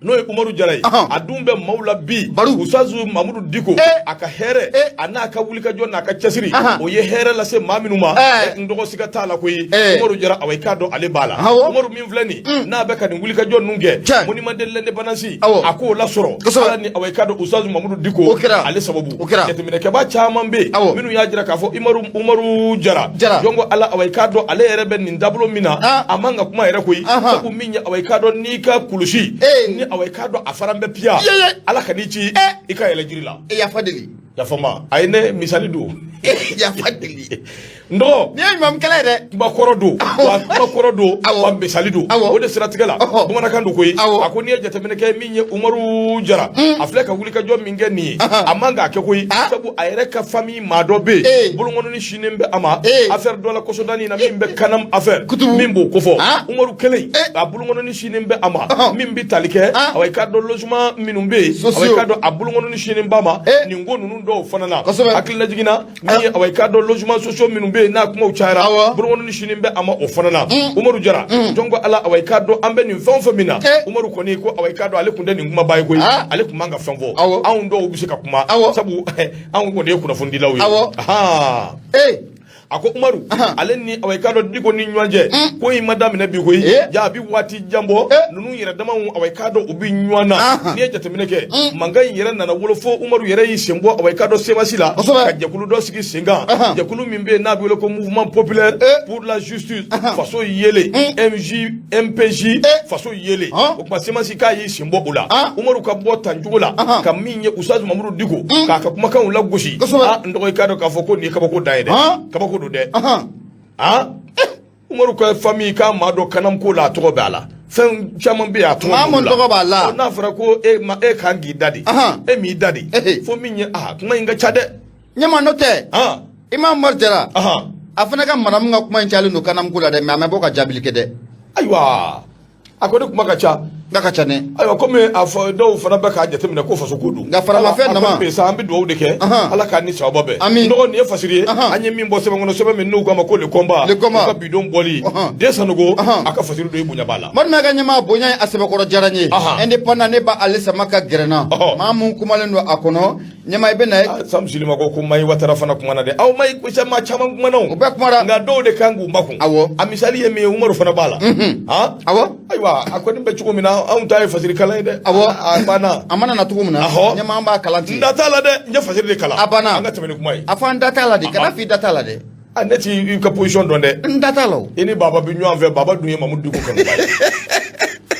A: n'o ye Umaru Jara ye, a dun bɛ maaw la bi. Usazu Mamudu Diko, a ka hɛrɛ a n'a ka wulikajɔ n'a ka cɛsiri, o ye hɛrɛ lase maa minnu ma, n dɔgɔ, siga t'a la koyi, Umaru Jara, awa, i k'a dɔn ale b'a la. Umaru min filɛ nin, n'a bɛ ka nin wulikajɔ ninnu kɛ, monument de l'Indépendance, a k'o lasɔrɔ Ala ni, awa, i k'a dɔn Usazu Mamudu Diko, ale sababu. Jateminɛkɛbaa caman bɛ yen minnu y'a jira k'a fɔ Umaru Jara, jɔn ko Ala, awa, i k'a dɔn ale yɛrɛ bɛ nin dabolo min na, a man ka kuma yɛrɛ koyi, sabu min ye, awa, i k'a dɔn n'i ka kulusi ni, awa, i k'a dɔn a fara bɛ piya, Ala ka n'i ci i ka yɛlɛ jiri la.
B: E yafa deli.
A: Yafama a ye, ne misali don.
B: Yafa deli.
A: N dɔgɔ.
B: Nin ye ɲuman kɛlɛ ye dɛ.
A: Kuma kɔrɔ don wa, kuma kɔrɔ don wa, misali don. O de siratigɛ la, bamanankan don koyi. A ko n'i ye jateminɛ kɛ, min ye Umaru Jara, a filɛ ka wulikajɔ min kɛ nin ye, a man k'a kɛ koyi, sabu a yɛrɛ ka famille maa dɔ bɛ yen, bolokɔnɔni sinnen bɛ a ma affaire dɔ la kɔsɔdani na, min bɛ Kanam affaire min b'o kofɔ. Umaru kelen, a bolokɔnɔni sinnen bɛ a ma, min bɛ tali kɛ, awa, i k'a dɔn logement minnu bɛ yen, awa, i k'a dɔn a bolokɔnɔni sinnen b'a ma nin ko ninnu dɔw fana na. Hakililajigin na, min ye, awa, i k'a dɔn logement sociaux minnu bɛ yen, n'a kumaw cayara, bolokɔnɔni sinnen bɛ a ma o fana na. Umaru Jara, jɔn ko Ala, awa, i k'a dɔn an bɛ nin fɛn o fɛn min na, Umaru kɔni ko, awa, i k'a dɔn ale tun tɛ nin kumaba ye koyi, ale tun man ka fɛn fɔ. Anw dɔw bɛ se ka kuma, sabu anw kɔni ye kunnafonidilaw ye. A ko Umaru, ale ni, awa, i k'a dɔn Diko ni ɲɔgɔn cɛ ko in ma daminɛ bi koyi, ja a bɛ waati jan bɔ. Ninnu yɛrɛ damaw, awa, i k'a dɔn u bɛ ɲɔgɔn na. N'i ye jateminɛ kɛ, mankan in yɛrɛ nana wolo fo Umaru yɛrɛ y'i sen bɔ, awa, i k'a dɔn CMAS la, ka jɛkulu dɔ sigi sen kan, jɛkulu min bɛ yen n'a bɛ wele ko Mouvement populaire pour la justice, faso yelen, MJ MPJ, faso yelen. O tuma CMAS k'a y'i sen bɔ o la. Umaru ka bɔ tan cogo la ka min ye Usazu Mamudu Diko k'a ka kumakanw lagosi, n dɔgɔ, i k'a dɔn k'a fɔ ko nin ye kabako dan ye dɛ, kabako don dɛ. Umaru ka famille k'a maa dɔ Kanam ko la, a tɔgɔ bɛ a la, fɛn caman bɛ yen, a tɔgɔ
B: Maa mun tɔgɔ b'a la.
A: N'a fɔra ko e ma, e kan k'i da de, e m'i da de, fo min ye, kuma in ka ca dɛ.
B: Ɲɛma n'o tɛ, Imam Umaru Jara, a fana ka madamu ka kuma in cayalen don Kanam ko la dɛ, mais a ma bɔ ka jaabili kɛ dɛ.
A: Ayiwa, a ko ne kuma ka ca.
B: Nka ka ca dɛ.
A: Ayiwa, komi a fɔ dɔw fana bɛ k'a jateminɛ ko faso ko don.
B: Nka faramafɛn nama.
A: A kɔni bɛ sa, an bɛ dugawu de kɛ. Ala k'a ni sababa bɛn.
B: Ami.
A: Dɔgɔ, nin ye fasiri ye. An ye min bɔ sɛbɛn kɔnɔ, sɛbɛn min n'u k'a ma ko Le Combat.
B: Le Combat.
A: U ka bidon bɔli. Den Sanogo, a ka fasiri don, i bonya b'a la.
B: Madu ka ɲɛmaa bonya ye a sɛbɛkɔrɔ diyara n ye. Indépendant, ne b'ale sama ka gɛrɛ n na. Maa mun kumalen don a kɔnɔ, ɲɛmaa, i bɛ na ye.
A: Sam Silima ko Mayi Watara fana kumana dɛ. Aw Mayi maa caman kumana o.
B: O bɛɛ kumana.
A: Nka dɔw de kan k'u makun. A misali ye min ye, Umaru fana b'a la. Ayiwa, a kɔni bɛ cogo min na, anw ta ye fasiri kalan ye dɛ. A banna.
B: A mana na cogo min na. Ɲɛmaa, an b'a kalan ten.
A: N da t'a la dɛ, n ye fasiri de kalan.
B: A banna.
A: An ka tɛmɛ ni kuma ye.
B: A fɔ an da t'a la de, kana f'i da t'a la dɛ.
A: Ne t'i ka position dɔn dɛ.
B: N da t'a la o.
A: I ni Baba bɛ ɲɔgɔn fɛ, Baba dun ye Mamudu Diko kanuba ye.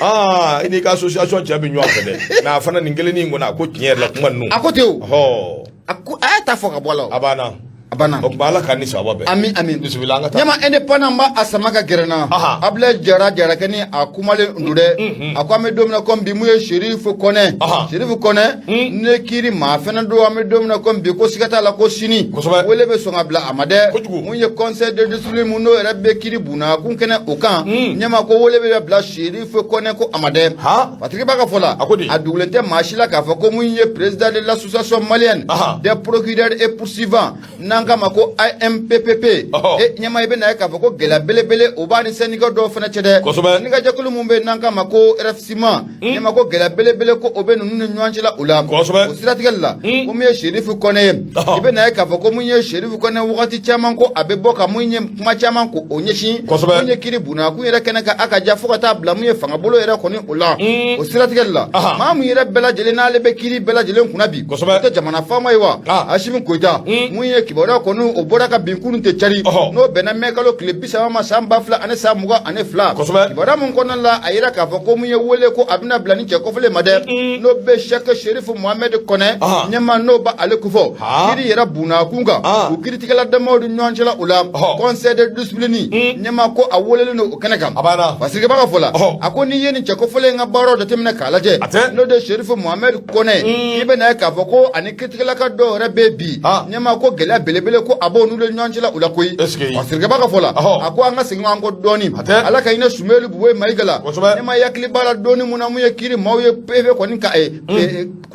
A: I n'i ka association cɛ bɛ ɲɔgɔn fɛ dɛ, mais a fana nin kelennin in kɔni, a ko tiɲɛ yɛrɛ la, kuma ninnu.
B: A ko ten o. A ko a y'a ta fɔ ka bɔ a la o.
A: A banna.
B: A banna.
A: O tuma Ala k'an ni sababa bɛn.
B: Ami ami.
A: Bisimila, an ka taa.
B: Ɲɛma, Indépendant b'a a sama ka gɛrɛ n na. Abulaye Jara, Jarakɛni, a kumalen don dɛ. A ko an bɛ don min na komi bi, mun ye Serifu Kɔnɛ. Serifu Kɔnɛ. Ne kiiri maa fana don, an bɛ don min na komi bi, ko siga t'a la ko sini. Wele bɛ sɔn ka bila a ma dɛ.
A: Kojugu.
B: Mun ye conseil de discipline mun n'o yɛrɛ bɛ kiiri bunakun kɛnɛ o kan. Ɲɛma, ko wele bɛ bila Serifu Kɔnɛ ko a ma dɛ. Fatigi b'a ka fɔ la.
A: A ko di?
B: A dugulen tɛ maa si la k'a fɔ ko mun ye président de l'Association malienne des procureurs et poursuivants n'an n'an k'a ma ko AMPPP. E ɲɛma, i bɛna ye k'a fɔ ko gɛlɛya belebele o b'a ni syndicat dɔw fana cɛ dɛ. Syndicat jɛkulu mun bɛ yen n'an k'a ma ko RFSIMA, ɲɛma, ko gɛlɛya belebele ko o bɛ ninnu ni ɲɔgɔn cɛ la o la. O siratigɛ la, ko mun ye Serifu Kɔnɛ ye, i bɛna ye k'a fɔ ko mun ye Serifu Kɔnɛ, wagati caman ko a bɛ bɔ ka mun ye kuma caman ko o ɲɛsin mun ye kiri bunakun yɛrɛ kɛnɛ kan, a ka ja fo ka taa bila mun ye fangabolo yɛrɛ kɔni o la. O siratigɛ la, maa mun yɛrɛ bɛɛ lajɛlen n'ale bɛ kiri bɛɛ lajɛlen kunna bi, o tɛ jamana faama ye wa, Asimi Goyita. Mun ye kibaruya kɔni o bɔra ka bin kunun tɛ cari, n'o bɛnna mɛ kalo tile 30 ma san 2022. Kibaruya mun kɔnɔna la, a yira k'a fɔ ko mun ye wele ko a bɛna bila ni cɛ kɔfɛlen ma dɛ, n'o bɛ Sɛki Serifu Mohamɛdi Kɔnɛ, ɲɛma, n'o b'ale kofɔ kiri yɛrɛ bunakun kan, u kiritigɛla damaw ni ɲɔgɔn cɛla o la, conseil de discipline, ɲɛma, ko a welelen don o kɛnɛ kan. Fasirikɛba ka fɔ la, a ko n'i ye nin cɛ kofɔlen in ka baaraw jateminɛ k'a lajɛ, n'o de Serifu Mohamɛdi Kɔnɛ, i bɛna ye k'a fɔ ko ani kiritigɛla ka dɔw yɛrɛ bɛ bi, ɲɛma, ko gɛlɛya belebele ko a b'o n'u ni ɲɔgɔn cɛla o la koyi. Fasirikɛba ka fɔ la, a ko an ka segin an kɔ dɔɔni, Ala ka hinɛ Sumelu Buwe Mayiga la. Ɲɛma, hakili b'a la dɔɔni mun na mun ye kiri maaw ye PV kɔni ka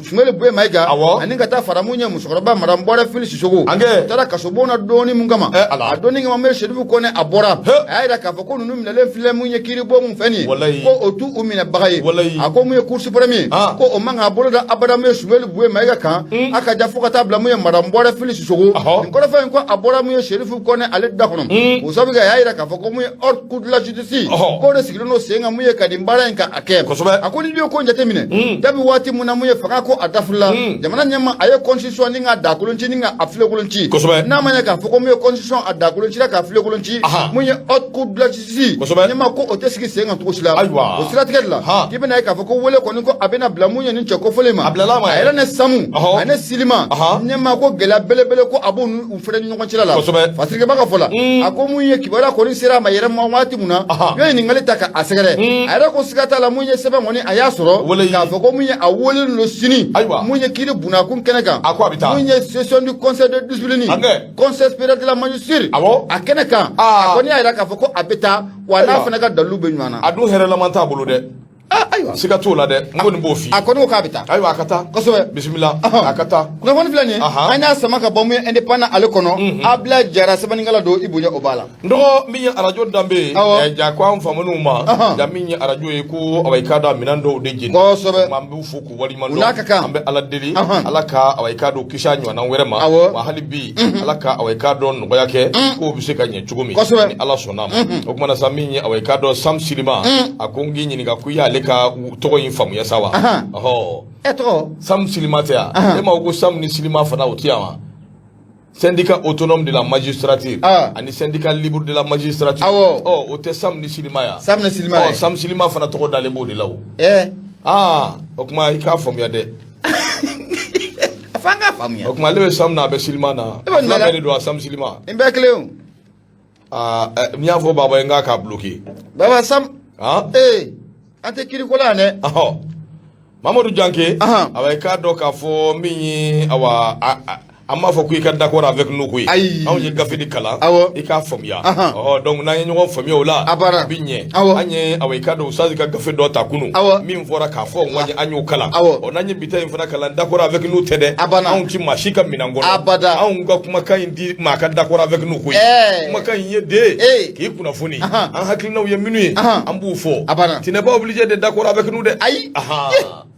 B: Sumelu Buwe Mayiga ani ka taa fara mun ye musokɔrɔba Madame Bɔrɛ Fili Sisoko, u taara kasobon na dɔɔni mun kama, a dɔɔni kama mun ye Serifu Kɔnɛ, a bɔra a y'a jira k'a fɔ ko ninnu minɛlen filɛ mun ye kiiribon mun fɛ nin ye, ko o t'u u minɛbaga ye. A ko mun ye Cour suprême ye, ko o man k'a bolo da abada mun ye Sumelu Buwe Mayiga kan, a ka ja fo ka taa bila mun ye Madame Bɔrɛ Fili Sisoko. Nin kɔrɔfɔ in ko a bɔra mun ye Serifu Kɔnɛ ale da kɔnɔ, o sababu kɛ a y'a jira k'a fɔ ko mun ye Haute Cour de la justice, k'o de sigilen don sen kan mun ye ka nin baara in ka a kɛ. A ko ni ye ko jateminɛ, dabi waati mun na mun ye fanga ko a dafirila, jamana ɲɛmaa a ye constitution ni ka dakolon ci ni ka a filenkolon ci. N'a ma ɲɛ k'a fɔ ko mun ye constitution a dakolon cira k'a filenkolon ci, mun ye Haute Cour de la justice, ɲɛmaa, ko o tɛ sigi sen kan cogo si la. O siratigɛ de la, k'i bɛna ye k'a fɔ ko wele kɔni ko a bɛna bila mun ye nin cɛ kofɔlen ma, a yɛrɛ ne Samu ani Silima, ɲɛmaa, ko gɛlɛya belebele ko a b'u u fɛnɛ ni ɲɔgɔn cɛla la. Fasirikɛba ka fɔ la, a ko mun ye kibaruya kɔni sera a ma yɛrɛ ma waati mun na, u ye ɲininkali ta ka a sɛgɛrɛ, a yɛrɛ ko siga t'a la, mun ye sɛbɛn kɔni a y'a sɔrɔ k'a fɔ ko mun ye a welelen don sini mun ye kiiri bunakun kɛnɛ kan, mun ye session du conseil de discipline, conseil supérieur de la magistrature, a kɛnɛ kan. A kɔni y'a jira k'a fɔ ko a bɛ taa wa, n'a fana ka dalilu bɛ ɲɔgɔn na.
A: A dun hɛrɛlama t'a bolo dɛ.
B: Ayiwa.
A: Siga t'o la dɛ, n kɔni b'o f'i ye.
B: A kɔni ko k'a bɛ taa.
A: Ayiwa, a ka taa. Bisimila, a ka taa.
B: Kunnafoni filɛ nin ye, an y'a sama ka bɔ mun ye Indépendant ale kɔnɔ. Abila Jara, sɛbɛnnikɛla don, i bonya o b'a la.
A: N dɔgɔ, min ye arajo danbe ye, ja ko an famaniw ma, ja min ye arajo ye, ko awa i k'a dɔn minɛn dɔw de jeni. An b'u fo k'u waleɲuman
B: dɔn. N'a ka kan.
A: An bɛ Ala deli, Ala ka awa i k'a dɔn kisi a ɲɔgɔnna wɛrɛ ma. Wa hali bi, Ala ka awa i k'a dɔn nɔgɔya kɛ, k'o bɛ se ka ɲɛ cogo min, ni Ala sɔnna a ma. O kumana sa, min ye awa i k'a dɔn Sam Silima, a ko n k'i ɲininka ko i y'ale ka tɔgɔ in faamuya sa wa? Ɔhɔ.
B: E tɔgɔ?
A: Sam Silima tɛ yan? E ma ko Sam ni Silima fana o tɛ yan wa? Syndicat autonome de la magistrature ani syndicat libre de la magistrature. Ɔ, o tɛ Sam ni Silima ya?
B: Sam ni Silima.
A: Ɔ, Sam Silima fana tɔgɔ dalen b'o de la o. Aa, o tuma i k'a faamuya dɛ.
B: A f'an k'a faamuya.
A: O tuma ale bɛ Sam na, a bɛ Silima na. Fila bɛɛ de don a, Sam Silima.
B: Nin bɛɛ kelen o.
A: Aa, n y'a fɔ baba ye n k'a k'a bloqué.
B: Baba Sam. Ee, an tɛ kiriko la yan dɛ.
A: Ɔhɔ. Mamadu Janke, awa i k'a dɔn k'a fɔ min ye, awa an b'a fɔ ko i ka d'accord avec nous koyi.
B: Ayi.
A: Anw ye gafe de kalan. I k'a faamuya. Ɔhɔ, donc n'an ye ɲɔgɔn faamuya o la,
B: A baara.
A: A bɛ ɲɛ. An ye awa i k'a dɔn Usazi ka gafe dɔ ta kunun. Min fɔra k'a fɔ an y'o kalan. Ɔ, n'an ye bi ta in fana kalan, d'accord avec nous tɛ dɛ.
B: A banna.
A: Anw ti maa si ka minɛn kɔnɔ.
B: Abada.
A: Anw ka kumakan in di maa ka d'accord avec nous koyi. Kumakan in ye de k'i kunnafoni. An hakilinaw ye minnu ye, an b'u fɔ.
B: A banna.
A: Tu n'es pas obligé de d'accord avec nous dɛ.
B: Ayi.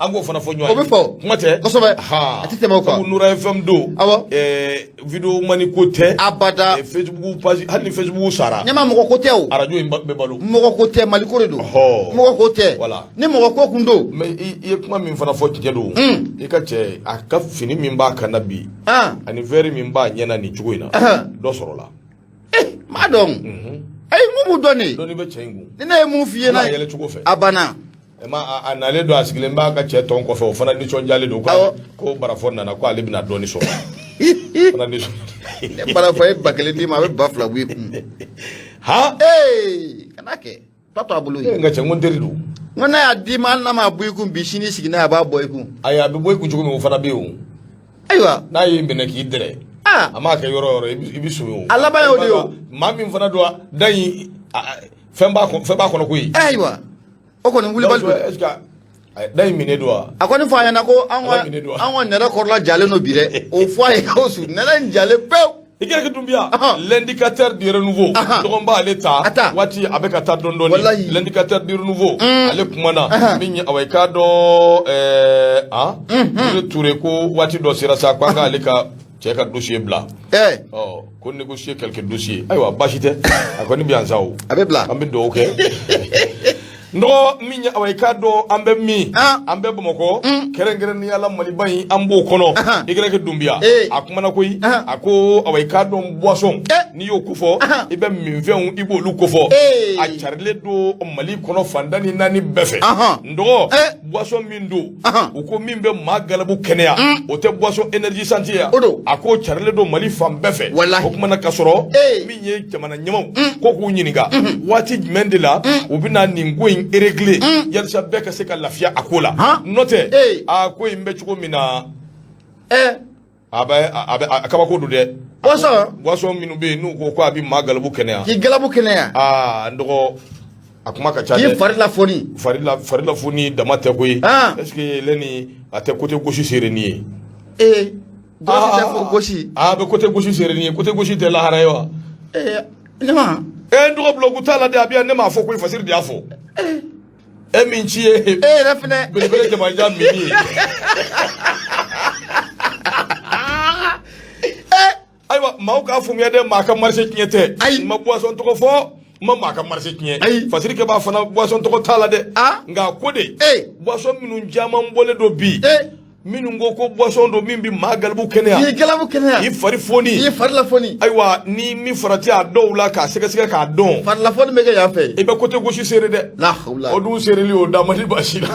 A: An k'o fana fɔ ɲɔgɔn ye.
B: O bɛ fɔ.
A: Kuma tɛ.
B: Kosɛbɛ. A tɛ tɛmɛ o kan.
A: Sabu Nura FM don. Vidéo mani ko tɛ.
B: Abada.
A: Facebook page, hali ni Facebook sara.
B: Ɲɛma, mɔgɔ ko tɛ o.
A: Arajo in bɛ balo.
B: Mɔgɔ ko tɛ, Maliko de don. Mɔgɔ ko tɛ.
A: Voilà.
B: Ni mɔgɔ ko kun don.
A: Mais i ye kuma min fana fɔ, tiɲɛ don. I ka cɛ, a ka fini min b'a kan na bi, ani verre min b'a ɲɛ na nin cogo in na, dɔ sɔrɔla.
B: Eh, maa dɔn. Ayi, n ko b'u dɔn de.
A: Dɔnni bɛ cɛ in kun.
B: Ni ne ye mun f'i ye
A: n'a yɛlɛ cogo fɛ.
B: A banna.
A: Ma a nalen don, a sigilen b'a ka cɛ tɔn kɔfɛ, o fana nisɔndiyalen don ko Barafɔ nana, ko ale bɛna dɔɔni sɔrɔ. Fana
B: nisɔn. Barafɔ ye 1000 d'i ma, a bɛ 2000 bɔ i kun.
A: Han.
B: Ee, kana kɛ. Tɔ to a bolo
A: yen. N ka cɛ, n ko n teri don.
B: N ko n'a y'a d'i ma, hali n'a m'a bɔ i kun bi, sini sigi n'a ye, a b'a bɔ i kun.
A: Ayi, a bɛ bɔ i kun cogo min, o fana bɛ yen o.
B: Ayiwa.
A: N'a y'i minɛ k'i dɛrɛ. A m'a kɛ yɔrɔ o yɔrɔ, i bɛ sumi o.
B: A laban y'o de ye o.
A: Maa min fana don, da in fɛn b'a kɔnɔ koyi.
B: Ayiwa. O kɔni wulibali don.
A: Est-ce que da in minɛ don wa?
B: A kɔni fɔ a ɲɛna ko an ka nɛrɛ kɔrɔla jalen don bi dɛ. O fɔ a ye, k'o su nɛrɛ in jalen pewu.
A: I Doumbia, l'indicateur du renouveau, dɔgɔn b'ale ta waati a bɛ ka taa dɔɔni dɔɔni. L'indicateur du renouveau, ale kumana min ye, awa, i k'a dɔn ɛɛ Touré ko waati dɔ sera sa ko an k'ale ka cɛ ka dossier bila. Ɔ, ko négocier quelques dossiers. Ayiwa, baasi tɛ, a kɔni bɛ yan sa o.
B: A bɛ bila.
A: An bɛ dugawu kɛ. N dɔgɔ min ye, awa, i k'a dɔn an bɛ min, an bɛ Bamakɔ, kɛrɛnkɛrɛnnenya la Maliba in, an b'o kɔnɔ. Y Doumbia a kumana koyi. A ko, awa, i k'a dɔn boisson, n'i y'o kofɔ, i bɛ minfɛnw, i b'olu kofɔ. A carilen don Mali kɔnɔ fan 14 bɛɛ fɛ. N dɔgɔ, boisson min don, u ko min bɛ maa galabu kɛnɛya, o tɛ boisson énergisante ye. A ko carilen don Mali fan bɛɛ fɛ. O kumana ka sɔrɔ min ye jamana ɲɛmaw ko k'u ɲininka waati jumɛn de la u bɛna nin ko in régler, yalisa bɛɛ ka se ka lafiya a ko la. N'o tɛ, a ko in bɛ cogo min na, a bɛ a kabako don dɛ.
B: Boisson.
A: Boisson minnu bɛ yen n'u ko ko a bɛ maa galabu kɛnɛya.
B: K'i galabu kɛnɛya.
A: Aa, n dɔgɔ, a kuma ka ca dɛ.
B: K'i fari lafoni.
A: Fari la, fari lafoni dama tɛ koyi. Est ce que lɛni a tɛ côté gauche seere ni ye?
B: Ee, gauche tɛ fɔ gauche.
A: A bɛ côté gauche seere ni ye. Côté gauche tɛ lahara ye wa?
B: Ee, ne ma.
A: Ee, n dɔgɔ, bulɔku t'a la dɛ. A bɛ yan, ne m'a fɔ koyi, Fasiri de y'a fɔ. E min ci ye.
B: E yɛrɛ fɛnɛ.
A: Belebele jamajan minni ye. Ayiwa, maaw k'a faamuya dɛ, maa ka marché tiɲɛ tɛ.
B: Ayi.
A: N ma boisson tɔgɔ fɔ, n ma maa ka marché tiɲɛ.
B: Ayi.
A: Fasiri kɛ b'a fana, boisson tɔgɔ t'a la dɛ. Nka ko de, boisson minnu caman bɔlen don bi, minnu ko ko boisson don min bɛ maa galabu kɛnɛya.
B: K'i galabu kɛnɛya.
A: K'i fari foni.
B: K'i fari lafoni.
A: Ayiwa, ni min farati a dɔw la k'a sɛgɛsɛgɛ k'a dɔn.
B: Fari lafoni bɛ kɛ yan fɛ.
A: I bɛ côté gauche seere dɛ.
B: La hawla.
A: O dun seereli, o da man di baasi la.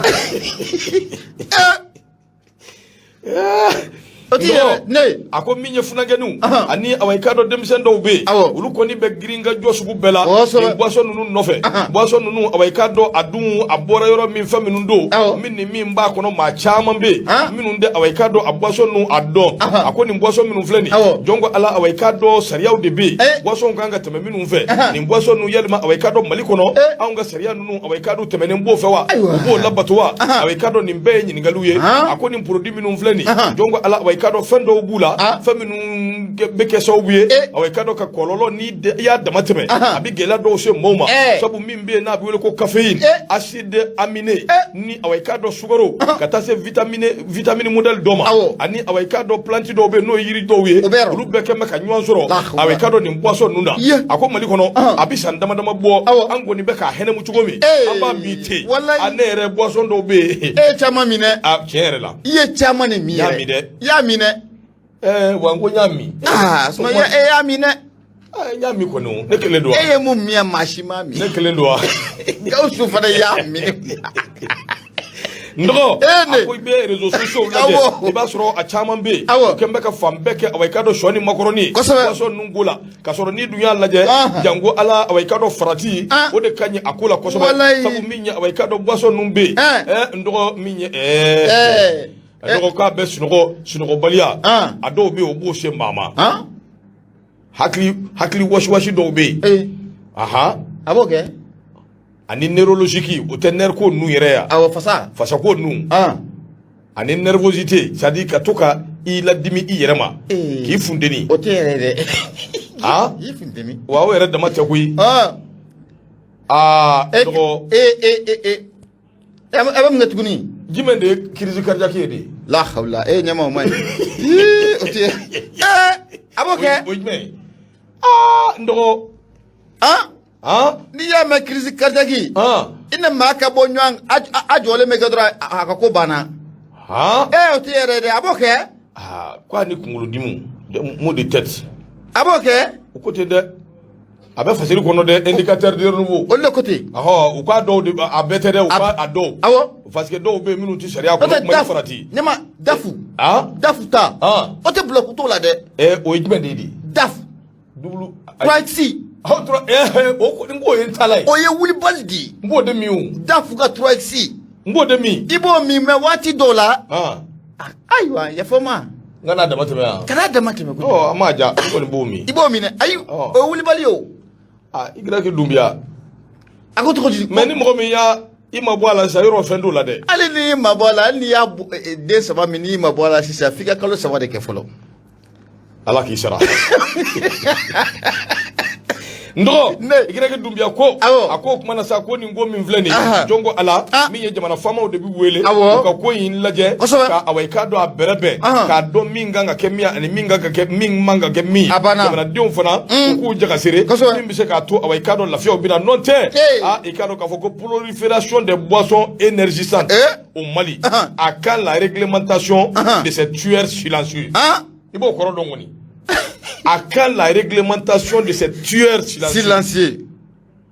B: O ti yɛrɛ ne.
A: A ko min ye funankɛninw ani, awa, i k'a dɔn denmisɛn dɔw bɛ yen, olu kɔni bɛ girin ka jɔ sugu bɛɛ la nin boisson ninnu nɔfɛ. Boisson ninnu, awa, i k'a dɔn a dun a bɔra yɔrɔ min, fɛn minnu don, min ni min b'a kɔnɔ, maa caman bɛ yen minnu tɛ, awa, i k'a dɔn a boisson ninnu a dɔn. A ko nin boisson minnu filɛ nin, jɔn ko Ala, awa, i k'a dɔn sariyaw de bɛ yen, boisson kan ka tɛmɛ minnu fɛ. Nin boisson ninnu, yalima, awa, i k'a dɔn Mali kɔnɔ, anw ka sariya ninnu, awa, i k'a dɔn tɛmɛnen b'o fɛ wa? U b'o labato wa? Awa, i k'a dɔn nin bɛɛ ye ɲininkaliw ye. A ko nin produit minnu filɛ nin, jɔn ko Ala, awa, i k'a dɔn fɛn dɔw b'u la, fɛn minnu bɛ kɛ sababu ye, awa, i k'a dɔn ka kɔlɔlɔ, ni i y'a dama tɛmɛ, a bɛ gɛlɛya dɔw se mɔgɔw ma. Sabu min bɛ yen n'a bɛ wele ko caféine, acide aminé ni, awa, i k'a dɔn sukaro, ka taa se vitamine modèle dɔ ma, ani, awa, i k'a dɔn plante dɔw bɛ yen n'o ye yiri dɔw ye, olu bɛɛ kɛ bɛ ka ɲɔgɔn sɔrɔ, awa, i k'a dɔn nin boisson ninnu na. A ko Mali kɔnɔ, a bɛ san dama dama bɔ, an kɔni bɛ k'a hɛnɛmu cogo min, an b'a min ten. A ne yɛrɛ, boisson dɔw bɛ yen.
B: E ye caman min dɛ.
A: A tiɲɛ yɛrɛ la.
B: I ye caman de min
A: yɛrɛ. N y'a min dɛ.
B: I y'a min dɛ.
A: Ɛɛ, wa n ko n y'a min.
B: Aa, Sumaya, e y'a min dɛ.
A: N y'a min kɔni, ne kelen don wa?
B: E ye mun min yan, maa si m'a min.
A: Ne kelen don wa?
B: Gawusu fana y'a min.
A: N dɔgɔ, a ko i bɛ réseaux sociaux lajɛ, i b'a sɔrɔ a caman bɛ yen, o kɛn bɛ ka fan bɛɛ kɛ, awa, i k'a dɔn sɔ ni makɔrɔni, boisson ninnu ko la, k'a sɔrɔ n'i dun y'a lajɛ, janko Ala, awa, i k'a dɔn farati, o de ka ɲi a ko la kosɛbɛ. Sabu min ye, awa, i k'a dɔn boisson ninnu bɛ yen, n dɔgɔ, min ye a dɔgɔ k'a bɛ sunɔgɔ, sunɔgɔbaliya, a dɔw bɛ yen, o b'o se maa ma. Hakili wasiwasi dɔw bɛ yen. Ahan.
B: A b'o kɛ.
A: Ani neurologique, o tɛ nerf ko ninnu yɛrɛ ya.
B: Awɔ, fasa.
A: Fasako ninnu. Ani nervosité, c'est à dire ka to ka i ladimi i yɛrɛ ma. K'i funteni.
B: O tɛ yɛrɛ dɛ.
A: Ah.
B: K'i funteni.
A: Wa o yɛrɛ dama tɛ koyi. Aa, dɔgɔ.
B: Ee ee ee ee. E bɛ mun kɛ tuguni?
A: Jumɛn de ye crise cardiaque ye de?
B: La hawla, e ɲɛma, o ma ɲi. O tɛ. Ee, a b'o kɛ.
A: O ye jumɛn ye? Aa, n dɔgɔ.
B: N'i y'a mɛn crise cardiaque, i ni maa ka bɔ ɲɔgɔn, a jɔlen bɛ kɛ dɔrɔn, a ka ko banna. Ee, o tɛ yɛrɛ dɛ, a b'o kɛ.
A: Aa, ko a ni kunkolodimiw, maux de tête.
B: A b'o kɛ.
A: O ko ten dɛ. A bɛ fasiri kɔnɔ dɛ, indicateur de renouveau.
B: Olu de ko ten.
A: Ɔhɔ, u k'a dɔw de, a bɛɛ tɛ dɛ, u k'a a dɔw. Parce que dɔw bɛ yen minnu tɛ sariya kɔnɔ, kuma ni farati.
B: Ne ma dafu. Dafu ta. O tɛ bulɔku t'o la dɛ.
A: Ɛ, o ye jumɛn de ye de?
B: Dafu.
A: Double.
B: 3X.
A: Aw tora ɛɛ, o n k'o ye n ta la ye.
B: O ye wulibali de ye.
A: N b'o de min o.
B: Dafu ka 3X.
A: N b'o de min.
B: I b'o min, mais waati dɔw la. Ayiwa, yafa ma.
A: N kana dama tɛmɛ yan.
B: Kana dama tɛmɛ kojugu.
A: Ɔ, an m'a ja, n kɔni b'o min.
B: I b'o min dɛ, ayi, o ye wulibali ye o.
A: Aa, i kɛra k'i Dunbiya.
B: A ko cogo di?
A: Mais ni mɔgɔ min y'a i ma bɔ a la sisan, yɔrɔ fɛn t'o la dɛ.
B: Hali n'i ma bɔ a la, hali n'i y'a den saba min, n'i ma bɔ a la sisan, f'i ka kalo 3 de kɛ fɔlɔ.
A: Ala k'i sara. N dɔgɔ
B: Ne.
A: Y Dunbiya ko a ko o kuma na sa, ko nin ko min filɛ nin ye, jɔn ko Ala, min ye jamana faamaw de bɛ wele u ka ko in lajɛ ka awa i k'a dɔn a bɛrɛ bɛn, k'a dɔn min kan ka kɛ min ye ani min kan ka kɛ min man ka kɛ min ye.
B: A banna.
A: Jamanadenw fana u k'u jagasere min bɛ se k'a to awa i k'a dɔn lafiyaw bɛ na. N'o tɛ, aa, i k'a dɔn k'a fɔ ko prolifération des boissons énergisantes au Mali, à quand la réglementation de ces tueurs silencieux? I b'o kɔrɔ dɔn kɔni. À quand la réglementation de ces tueurs silencieux?
B: Silencieux.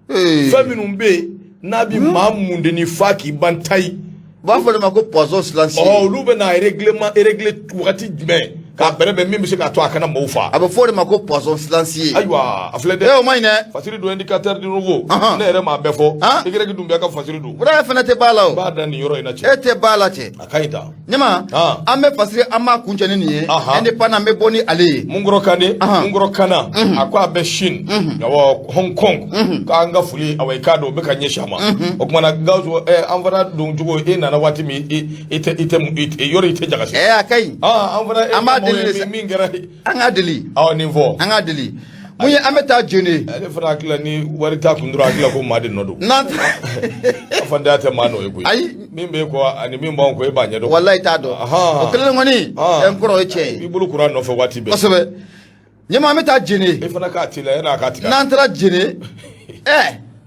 A: Fɛn minnu bɛ yen n'a bɛ maa mundeni fa k'i ban tayi.
B: U b'a fɔ de ma ko poison silencieux.
A: Ɔ, olu bɛ na règlement régler wagati jumɛn k'a bɛrɛ bɛn min bɛ se k'a to a kana maaw fa?
B: A bɛ fɔ o de ma ko poison silencieux.
A: Ayiwa, a filɛ dɛ.
B: O ma ɲi dɛ.
A: Fasiri don, indicateur du nouveau. Ne yɛrɛ m'a bɛɛ fɔ. Y Dunbiya ka fasiri don.
B: Bura fana tɛ b'a la o.
A: N b'a da nin yɔrɔ in na cɛ.
B: E tɛ b'a la cɛ.
A: A ka ɲi tan.
B: Ɲama, an bɛ fasiri, an b'a kuncɛ ni nin ye. Indépendant, an bɛ bɔ ni ale ye.
A: Munkɔrɔ Kane, Munkɔrɔ Kana, a ko a bɛ Chine, awɔ, Hong Kong, k'an ka foli, awa i k'a dɔn o bɛ ka ɲɛsin a ma. O kumana Gawusu, an fana don cogo, e nana waati min, i tɛ yɔrɔ i tɛ jagasi.
B: A ka ɲi.
A: An fana
B: An b'a deli de sa.
A: Min kɛra.
B: An k'a deli.
A: Awɔ, nin fɔ.
B: An k'a deli. Mun ye, an bɛ taa Jene.
A: Ale fana hakili la ni wari t'a kun dɔrɔn, hakili la ko maa de nɔ don.
B: N'an
A: A fantanya tɛ maa nɔ ye koyi.
B: Ayi.
A: Min b'e kɔ ani min b'anw kɔ, e b'a ɲɛdɔn.
B: Walayi, t'a dɔn. O kelen kɔni, n kɔrɔ, o ye tiɲɛ
A: I
B: ye.
A: bolo kura nɔfɛ waati bɛɛ.
B: Kosɛbɛ. Ɲama, an bɛ taa Jene.
A: E fana k'a teliya, yan'a k'a tigɛ.
B: N'an taara Jene,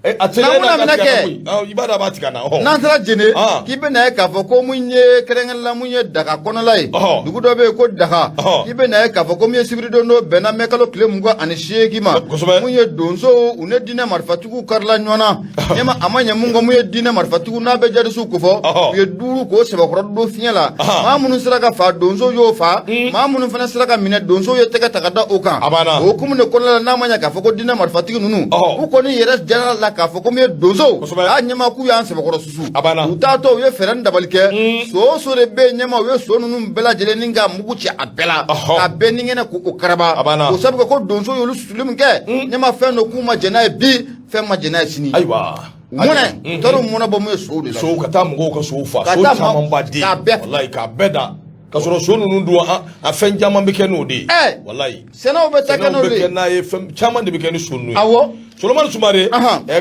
A: A teliya
B: N'an bɛna
A: yan'a k'a
B: minɛ
A: tigɛ
B: kɛ.
A: koyi. I b'a dɔn a b'a tigɛ na.
B: N'an taara Jene, k'i bɛ na ye k'a fɔ ko mun ye kɛrɛnkɛrɛn la, mun ye Daga kɔnɔla ye. Dugu dɔ bɛ yen ko Daga. K'i bɛ na ye k'a fɔ ko mun ye sibiridon dɔ bɛnna mɛ kalo tile 28 ma. Mun ye donsow, u ni diinɛ marifatigiw karila ɲɔgɔn na. Ɲɛma, a ma ɲɛ mun kɔ, mun ye diinɛ marifatigiw n'a bɛ jadisiw kofɔ, u ye duuru k'o sɛbɛkɔrɔ don fiɲɛ la. Maa minnu sera ka fa, donsow y'o fa. Maa minnu fana sera ka minɛ, donsow ye tɛgɛ ta ka da o kan.
A: A banna.
B: O hukumu de kɔnɔna la, n'a ma ɲɛ k'a fɔ ko diinɛ marifatigi ninnu, u kɔni yɛrɛ jara la k'a fɔ ko mun ye donsow, a ɲɛma k'u y'an sɛbɛkɔrɔ susu.
A: A banna.
B: U taatɔ, u ye fɛɛrɛ ni dabali kɛ. So o so de bɛ yen, ɲɛma, u ye so ninnu bɛɛ lajɛlen ni ka mugu ci a bɛɛ la, ka bɛɛ ni ŋɛnɛ k'o karaba.
A: A banna.
B: O sabu kɛ ko donso y'olu susuli min kɛ, ɲɛma, fɛn dɔ k'u ma jɛn n'a ye bi, fɛn ma jɛn n'a ye sini.
A: Ayiwa.
B: Mɔnɛ, u taar'u mɔnɛ bɔ mun ye sow de la.
A: Sow, ka taa mɔgɔw ka sow fa.
B: Ka
A: So
B: taa
A: caman ba den.
B: k'a bɛɛ
A: Walayi, k'a bɛɛ da. Ka sɔrɔ so ninnu dun, a fɛn caman bɛ kɛ n'o de ye. Walayi.
B: Sɛnɛw bɛ taa kɛ
A: Sɛnɛw
B: n'o
A: bɛ
B: de
A: kɛ
B: ye.
A: n'a ye, fɛn caman de bɛ kɛ ni so ninnu ye. Solomani Sumare,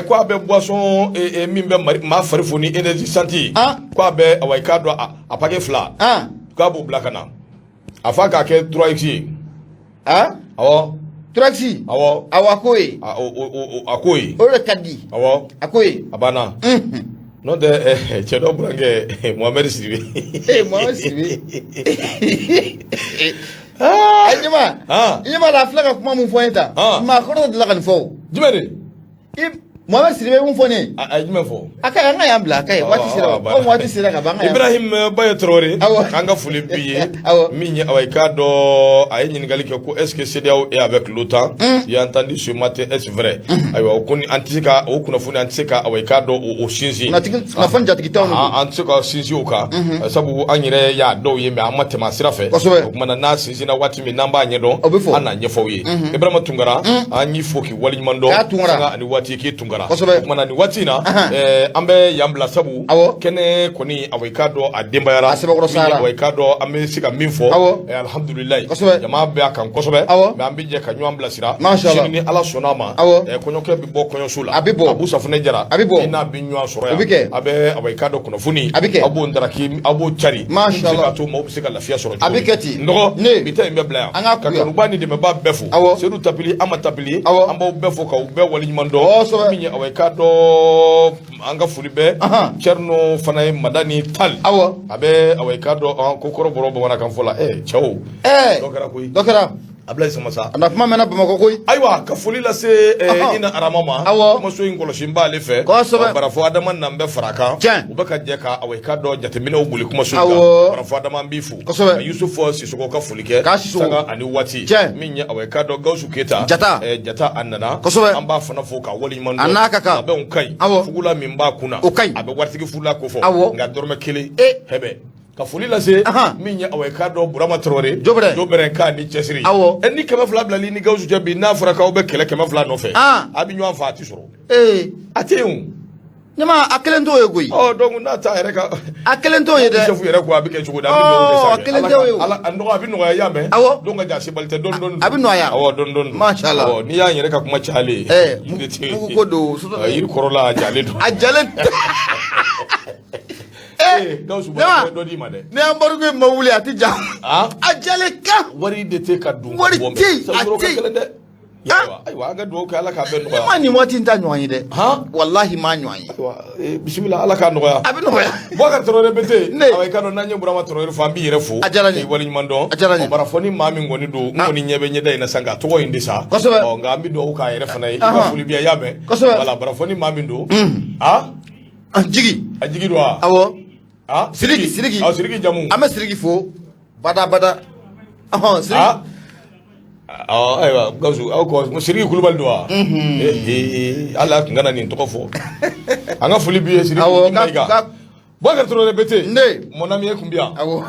A: ko a bɛ boisson min bɛ maa fari foni, énergisante ye. Ko a bɛ, awa i k'a dɔn a paquet fila. K'a b'o bila ka na. A f'a k'a kɛ 3X ye. Awɔ.
B: 3X.
A: Awɔ.
B: Awɔ, a k'o ye.
A: A o o o a k'o ye.
B: O de ka di.
A: Awɔ.
B: A k'o ye.
A: A banna. N'o tɛ, cɛ dɔ burankɛ Mohamed Sidibe.
B: Mohamed Sidibe. Ɛ ɲɛma. I ɲɛ b'a la, a filɛ ka kuma mun fɔ n ye tan. Maakɔrɔ dɔ delila ka nin fɔ o.
A: Jumɛn de?
B: I Mohamed Sidibe ye mun fɔ ne ye?
A: A ye jumɛn fɔ?
B: A ka ɲi, an ka yan bila, a ka ɲi. Waati sera o. Komi waati sera ka ban, an ka yan bila.
A: Ibrahim Baye Traoré, k'an ka foli b'i ye. Min ye, awa i k'a dɔn a ye ɲininkali kɛ ko est ce que CEDEAO est avec l'OTAN? J'ai entendu ce matin, est ce vrai? Ayiwa, o kɔni an tɛ se ka o kunnafoni, an tɛ se ka, awa i k'a dɔn o sinsin.
B: Kunnafoni jatigitaw de don.
A: An tɛ se ka sinsin o kan. Sabu an yɛrɛ y'a dɔw ye, mais an ma tɛmɛ a sira fɛ. O kumana n'a sinsinna waati min n'an b'a ɲɛdɔn,
B: O bɛ fɔ.
A: an n'a ɲɛfɔ aw ye. Ibrahima Tunkara, an y'i fo k'i waleɲuman dɔn.
B: K'a Tunkara.
A: Sanga ani waati k'i Tunkara. O kumana nin waati in na, an bɛ yan bila sabu kɛnɛ kɔni, awa i k'a dɔn a denbayara.
B: A sɛbɛkɔrɔ sara.
A: Awa i k'a dɔn an bɛ se ka min fɔ. Alhamdulilayi. Jama bɛ a kan kosɛbɛ. Mais an bɛ jɛ ka ɲɔgɔn bilasira.
B: Masha Allah.
A: Sini ni Ala sɔnna a ma. Kɔɲɔkɛ bɛ bɔ kɔɲɔso la.
B: A bɛ bɔ.
A: Abu Safunɛ Jara.
B: A bɛ bɔ.
A: I n'a bɛ ɲɔgɔn sɔrɔ yan.
B: O bɛ kɛ.
A: A bɛ, awa i k'a dɔn kunnafoni.
B: A bɛ kɛ.
A: Aw b'o ndaraki, aw b'o cari.
B: Masha
A: Min bɛ se
B: Allah.
A: k'a to maaw bɛ se ka lafiya sɔrɔ.
B: A bɛ kɛ ten.
A: N dɔgɔ.
B: Ne.
A: Bi ta in bɛ bila yan.
B: An k'a
A: Ka
B: kuya.
A: kanuba ni dɛmɛba bɛɛ fo. Sedu Tapili, Ama Tapili. An b'aw bɛɛ fo k'aw bɛɛ waleɲuman dɔn. Min ye, awa i k'a dɔn an ka foli bɛɛ. Cɛrino fana ye Madani Tal. A bɛ, awa i k'a dɔn ko kɔrɔbɔrɔ bamanankan fɔ la. Cɛw. Dɔ kɛra koyi.
B: Dɔ kɛra.
A: Abulayi Samasa.
B: A na kuma mɛnna Bamakɔ koyi.
A: Ayiwa, ka foli lase Ina Arama ma. Kumaso in kɔlɔsi n b'ale fɛ. Barafo Adama nan bɛ fara a kan. U bɛ ka jɛ ka, awa i k'a dɔn jateminɛw boli kumaso in kan. Barafo Adama, an b'i fo. Ka Yusufu Sisoko ka foli kɛ.
B: K'a Sisoko.
A: Sanga ani waati. Min ye, awa i k'a dɔn Gawusu Keyita.
B: Jata.
A: Jata a nana. An b'a fana fo k'a waleɲuman dɔn.
B: A n'a ka kan.
A: Labɛnw ka ɲi. Fugula min b'a kunna.
B: O ka ɲi.
A: A bɛ waritigi fugula ko fɔ. Nka dɔrɔmɛ kelen. Hɛbɛ. Ka foli lase min ye, awa i k'a dɔn Burama Traoré.
B: Jobɛrɛ.
A: Jobɛrɛ k'a ni cɛsiri. Ni 200 bilali ni Gawusu cɛ bi, n'a fɔra k'aw bɛ kɛlɛ 200 nɔfɛ, a bɛ ɲɔgɔn fa, a tɛ sɔrɔ. A tɛ yen o.
B: Ɲama, a kelen t'o ye koyi.
A: Ɔ, donc n'a ta yɛrɛ ka
B: A kelen t'o ye dɛ.
A: Chef yɛrɛ ko a bɛ kɛ cogo di? An bɛ dugawu kɛ sa.
B: A kelen t'o ye o.
A: Ala a nɔgɔ, a bɛ nɔgɔya, y'a mɛn.
B: Awɔ.
A: Don ka jan, sebali tɛ, dɔɔni dɔɔni.
B: A bɛ nɔgɔya.
A: Awɔ, dɔɔni dɔɔni.
B: Masha Allah.
A: Awɔ, n'i y'an yɛrɛ ka kuma cayalen ye.
B: Ɛɛ, mugu ko don.
A: Yiri kɔrɔla a jalen don.
B: A jalen.
A: Ee, Gawusu,
B: Ɲama.
A: dɔ d'i ma dɛ.
B: Ni embargo in ma wuli, a tɛ ja. A jalen kan.
A: Wari de tɛ ka don.
B: Wari tɛ yen, a tɛ yen.
A: Gɛlɛn dɛ. Ayiwa, ayiwa, an ka dugawu kɛ, Ala k'a bɛɛ
B: Ne
A: nɔgɔya.
B: ma nin waati in ta ɲɔgɔn ye dɛ.
A: Han?
B: Walahi, ma ɲɔgɔn ye.
A: Ayiwa, bisimila, Ala k'a nɔgɔya.
B: A bɛ nɔgɔya.
A: Boubacar Traoré Bete.
B: Ne.
A: Awa, i ka dɔn n'an ye Burama Traoré fo, an b'i yɛrɛ fo.
B: A diyara n ye.
A: K'i waleɲuman dɔn.
B: A diyara n ye.
A: Ɔ, bara fɔ ni maa min kɔni don, n kɔni ɲɛ bɛ ɲɛda in na sisan, nka tɔgɔ in de sa.
B: Kosɛbɛ.
A: Ɔ, nka an bɛ dugawu k'a yɛrɛ fana ye. I ka foli bɛ yan, i y'a mɛn.
B: Kosɛbɛ.
A: Wala, bara fɔ ni maa min don. Ah?
B: Jigi.
A: A jigi don wa?
B: Awɔ.
A: Ah?
B: Sidiki, Sidiki.
A: Awɔ, Sidiki jamu.
B: An bɛ Sidiki fo. Bada bada. Ɔhɔn, Sidiki.
A: Ah? Ɔ, ayiwa, Gawusu, aw ko Sidiki Kulubali don wa? Ee, hali a tun kana nin tɔgɔ fɔ. An ka foli b'i ye, Sidiki.
B: Awɔ,
A: Mayiga. Boubacar Traoré Bete.
B: Ne.
A: Mon ami, e kun bɛ yan.
B: Awɔ.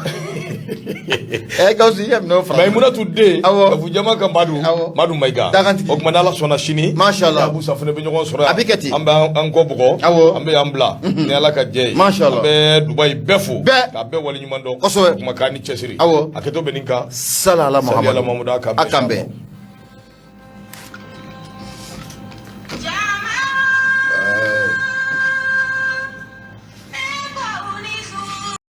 B: Ɛ, Gawusu, i ka minɛnw fara.
A: Mayimunatu den.
B: Awɔ.
A: Kafu jama ka Madu.
B: Awɔ.
A: Madu Mayiga.
B: Dagantigi.
A: O tuma n'Ala sɔnna sini.
B: Masha Allah.
A: Abu Safunɛ bɛ ɲɔgɔn sɔrɔ yan.
B: A bɛ kɛ ten.
A: An bɛ an kɔ bugɔ.
B: Awɔ.
A: An bɛ yan bila. Ni Ala ka jɛ ye.
B: Masha Allah.
A: An bɛ Dubayi bɛɛ fo.
B: Bɛɛ.
A: K'a bɛɛ waleɲuman dɔn.
B: Kosɛbɛ.
A: O tuma k'a ni cɛsiri.
B: Awɔ.
A: A kɛtɔ bɛ nin kan.
B: Sala ala
A: Sali ala
B: Muhammadu.
A: Muhammadu, a k'an
B: A k'an bɛn.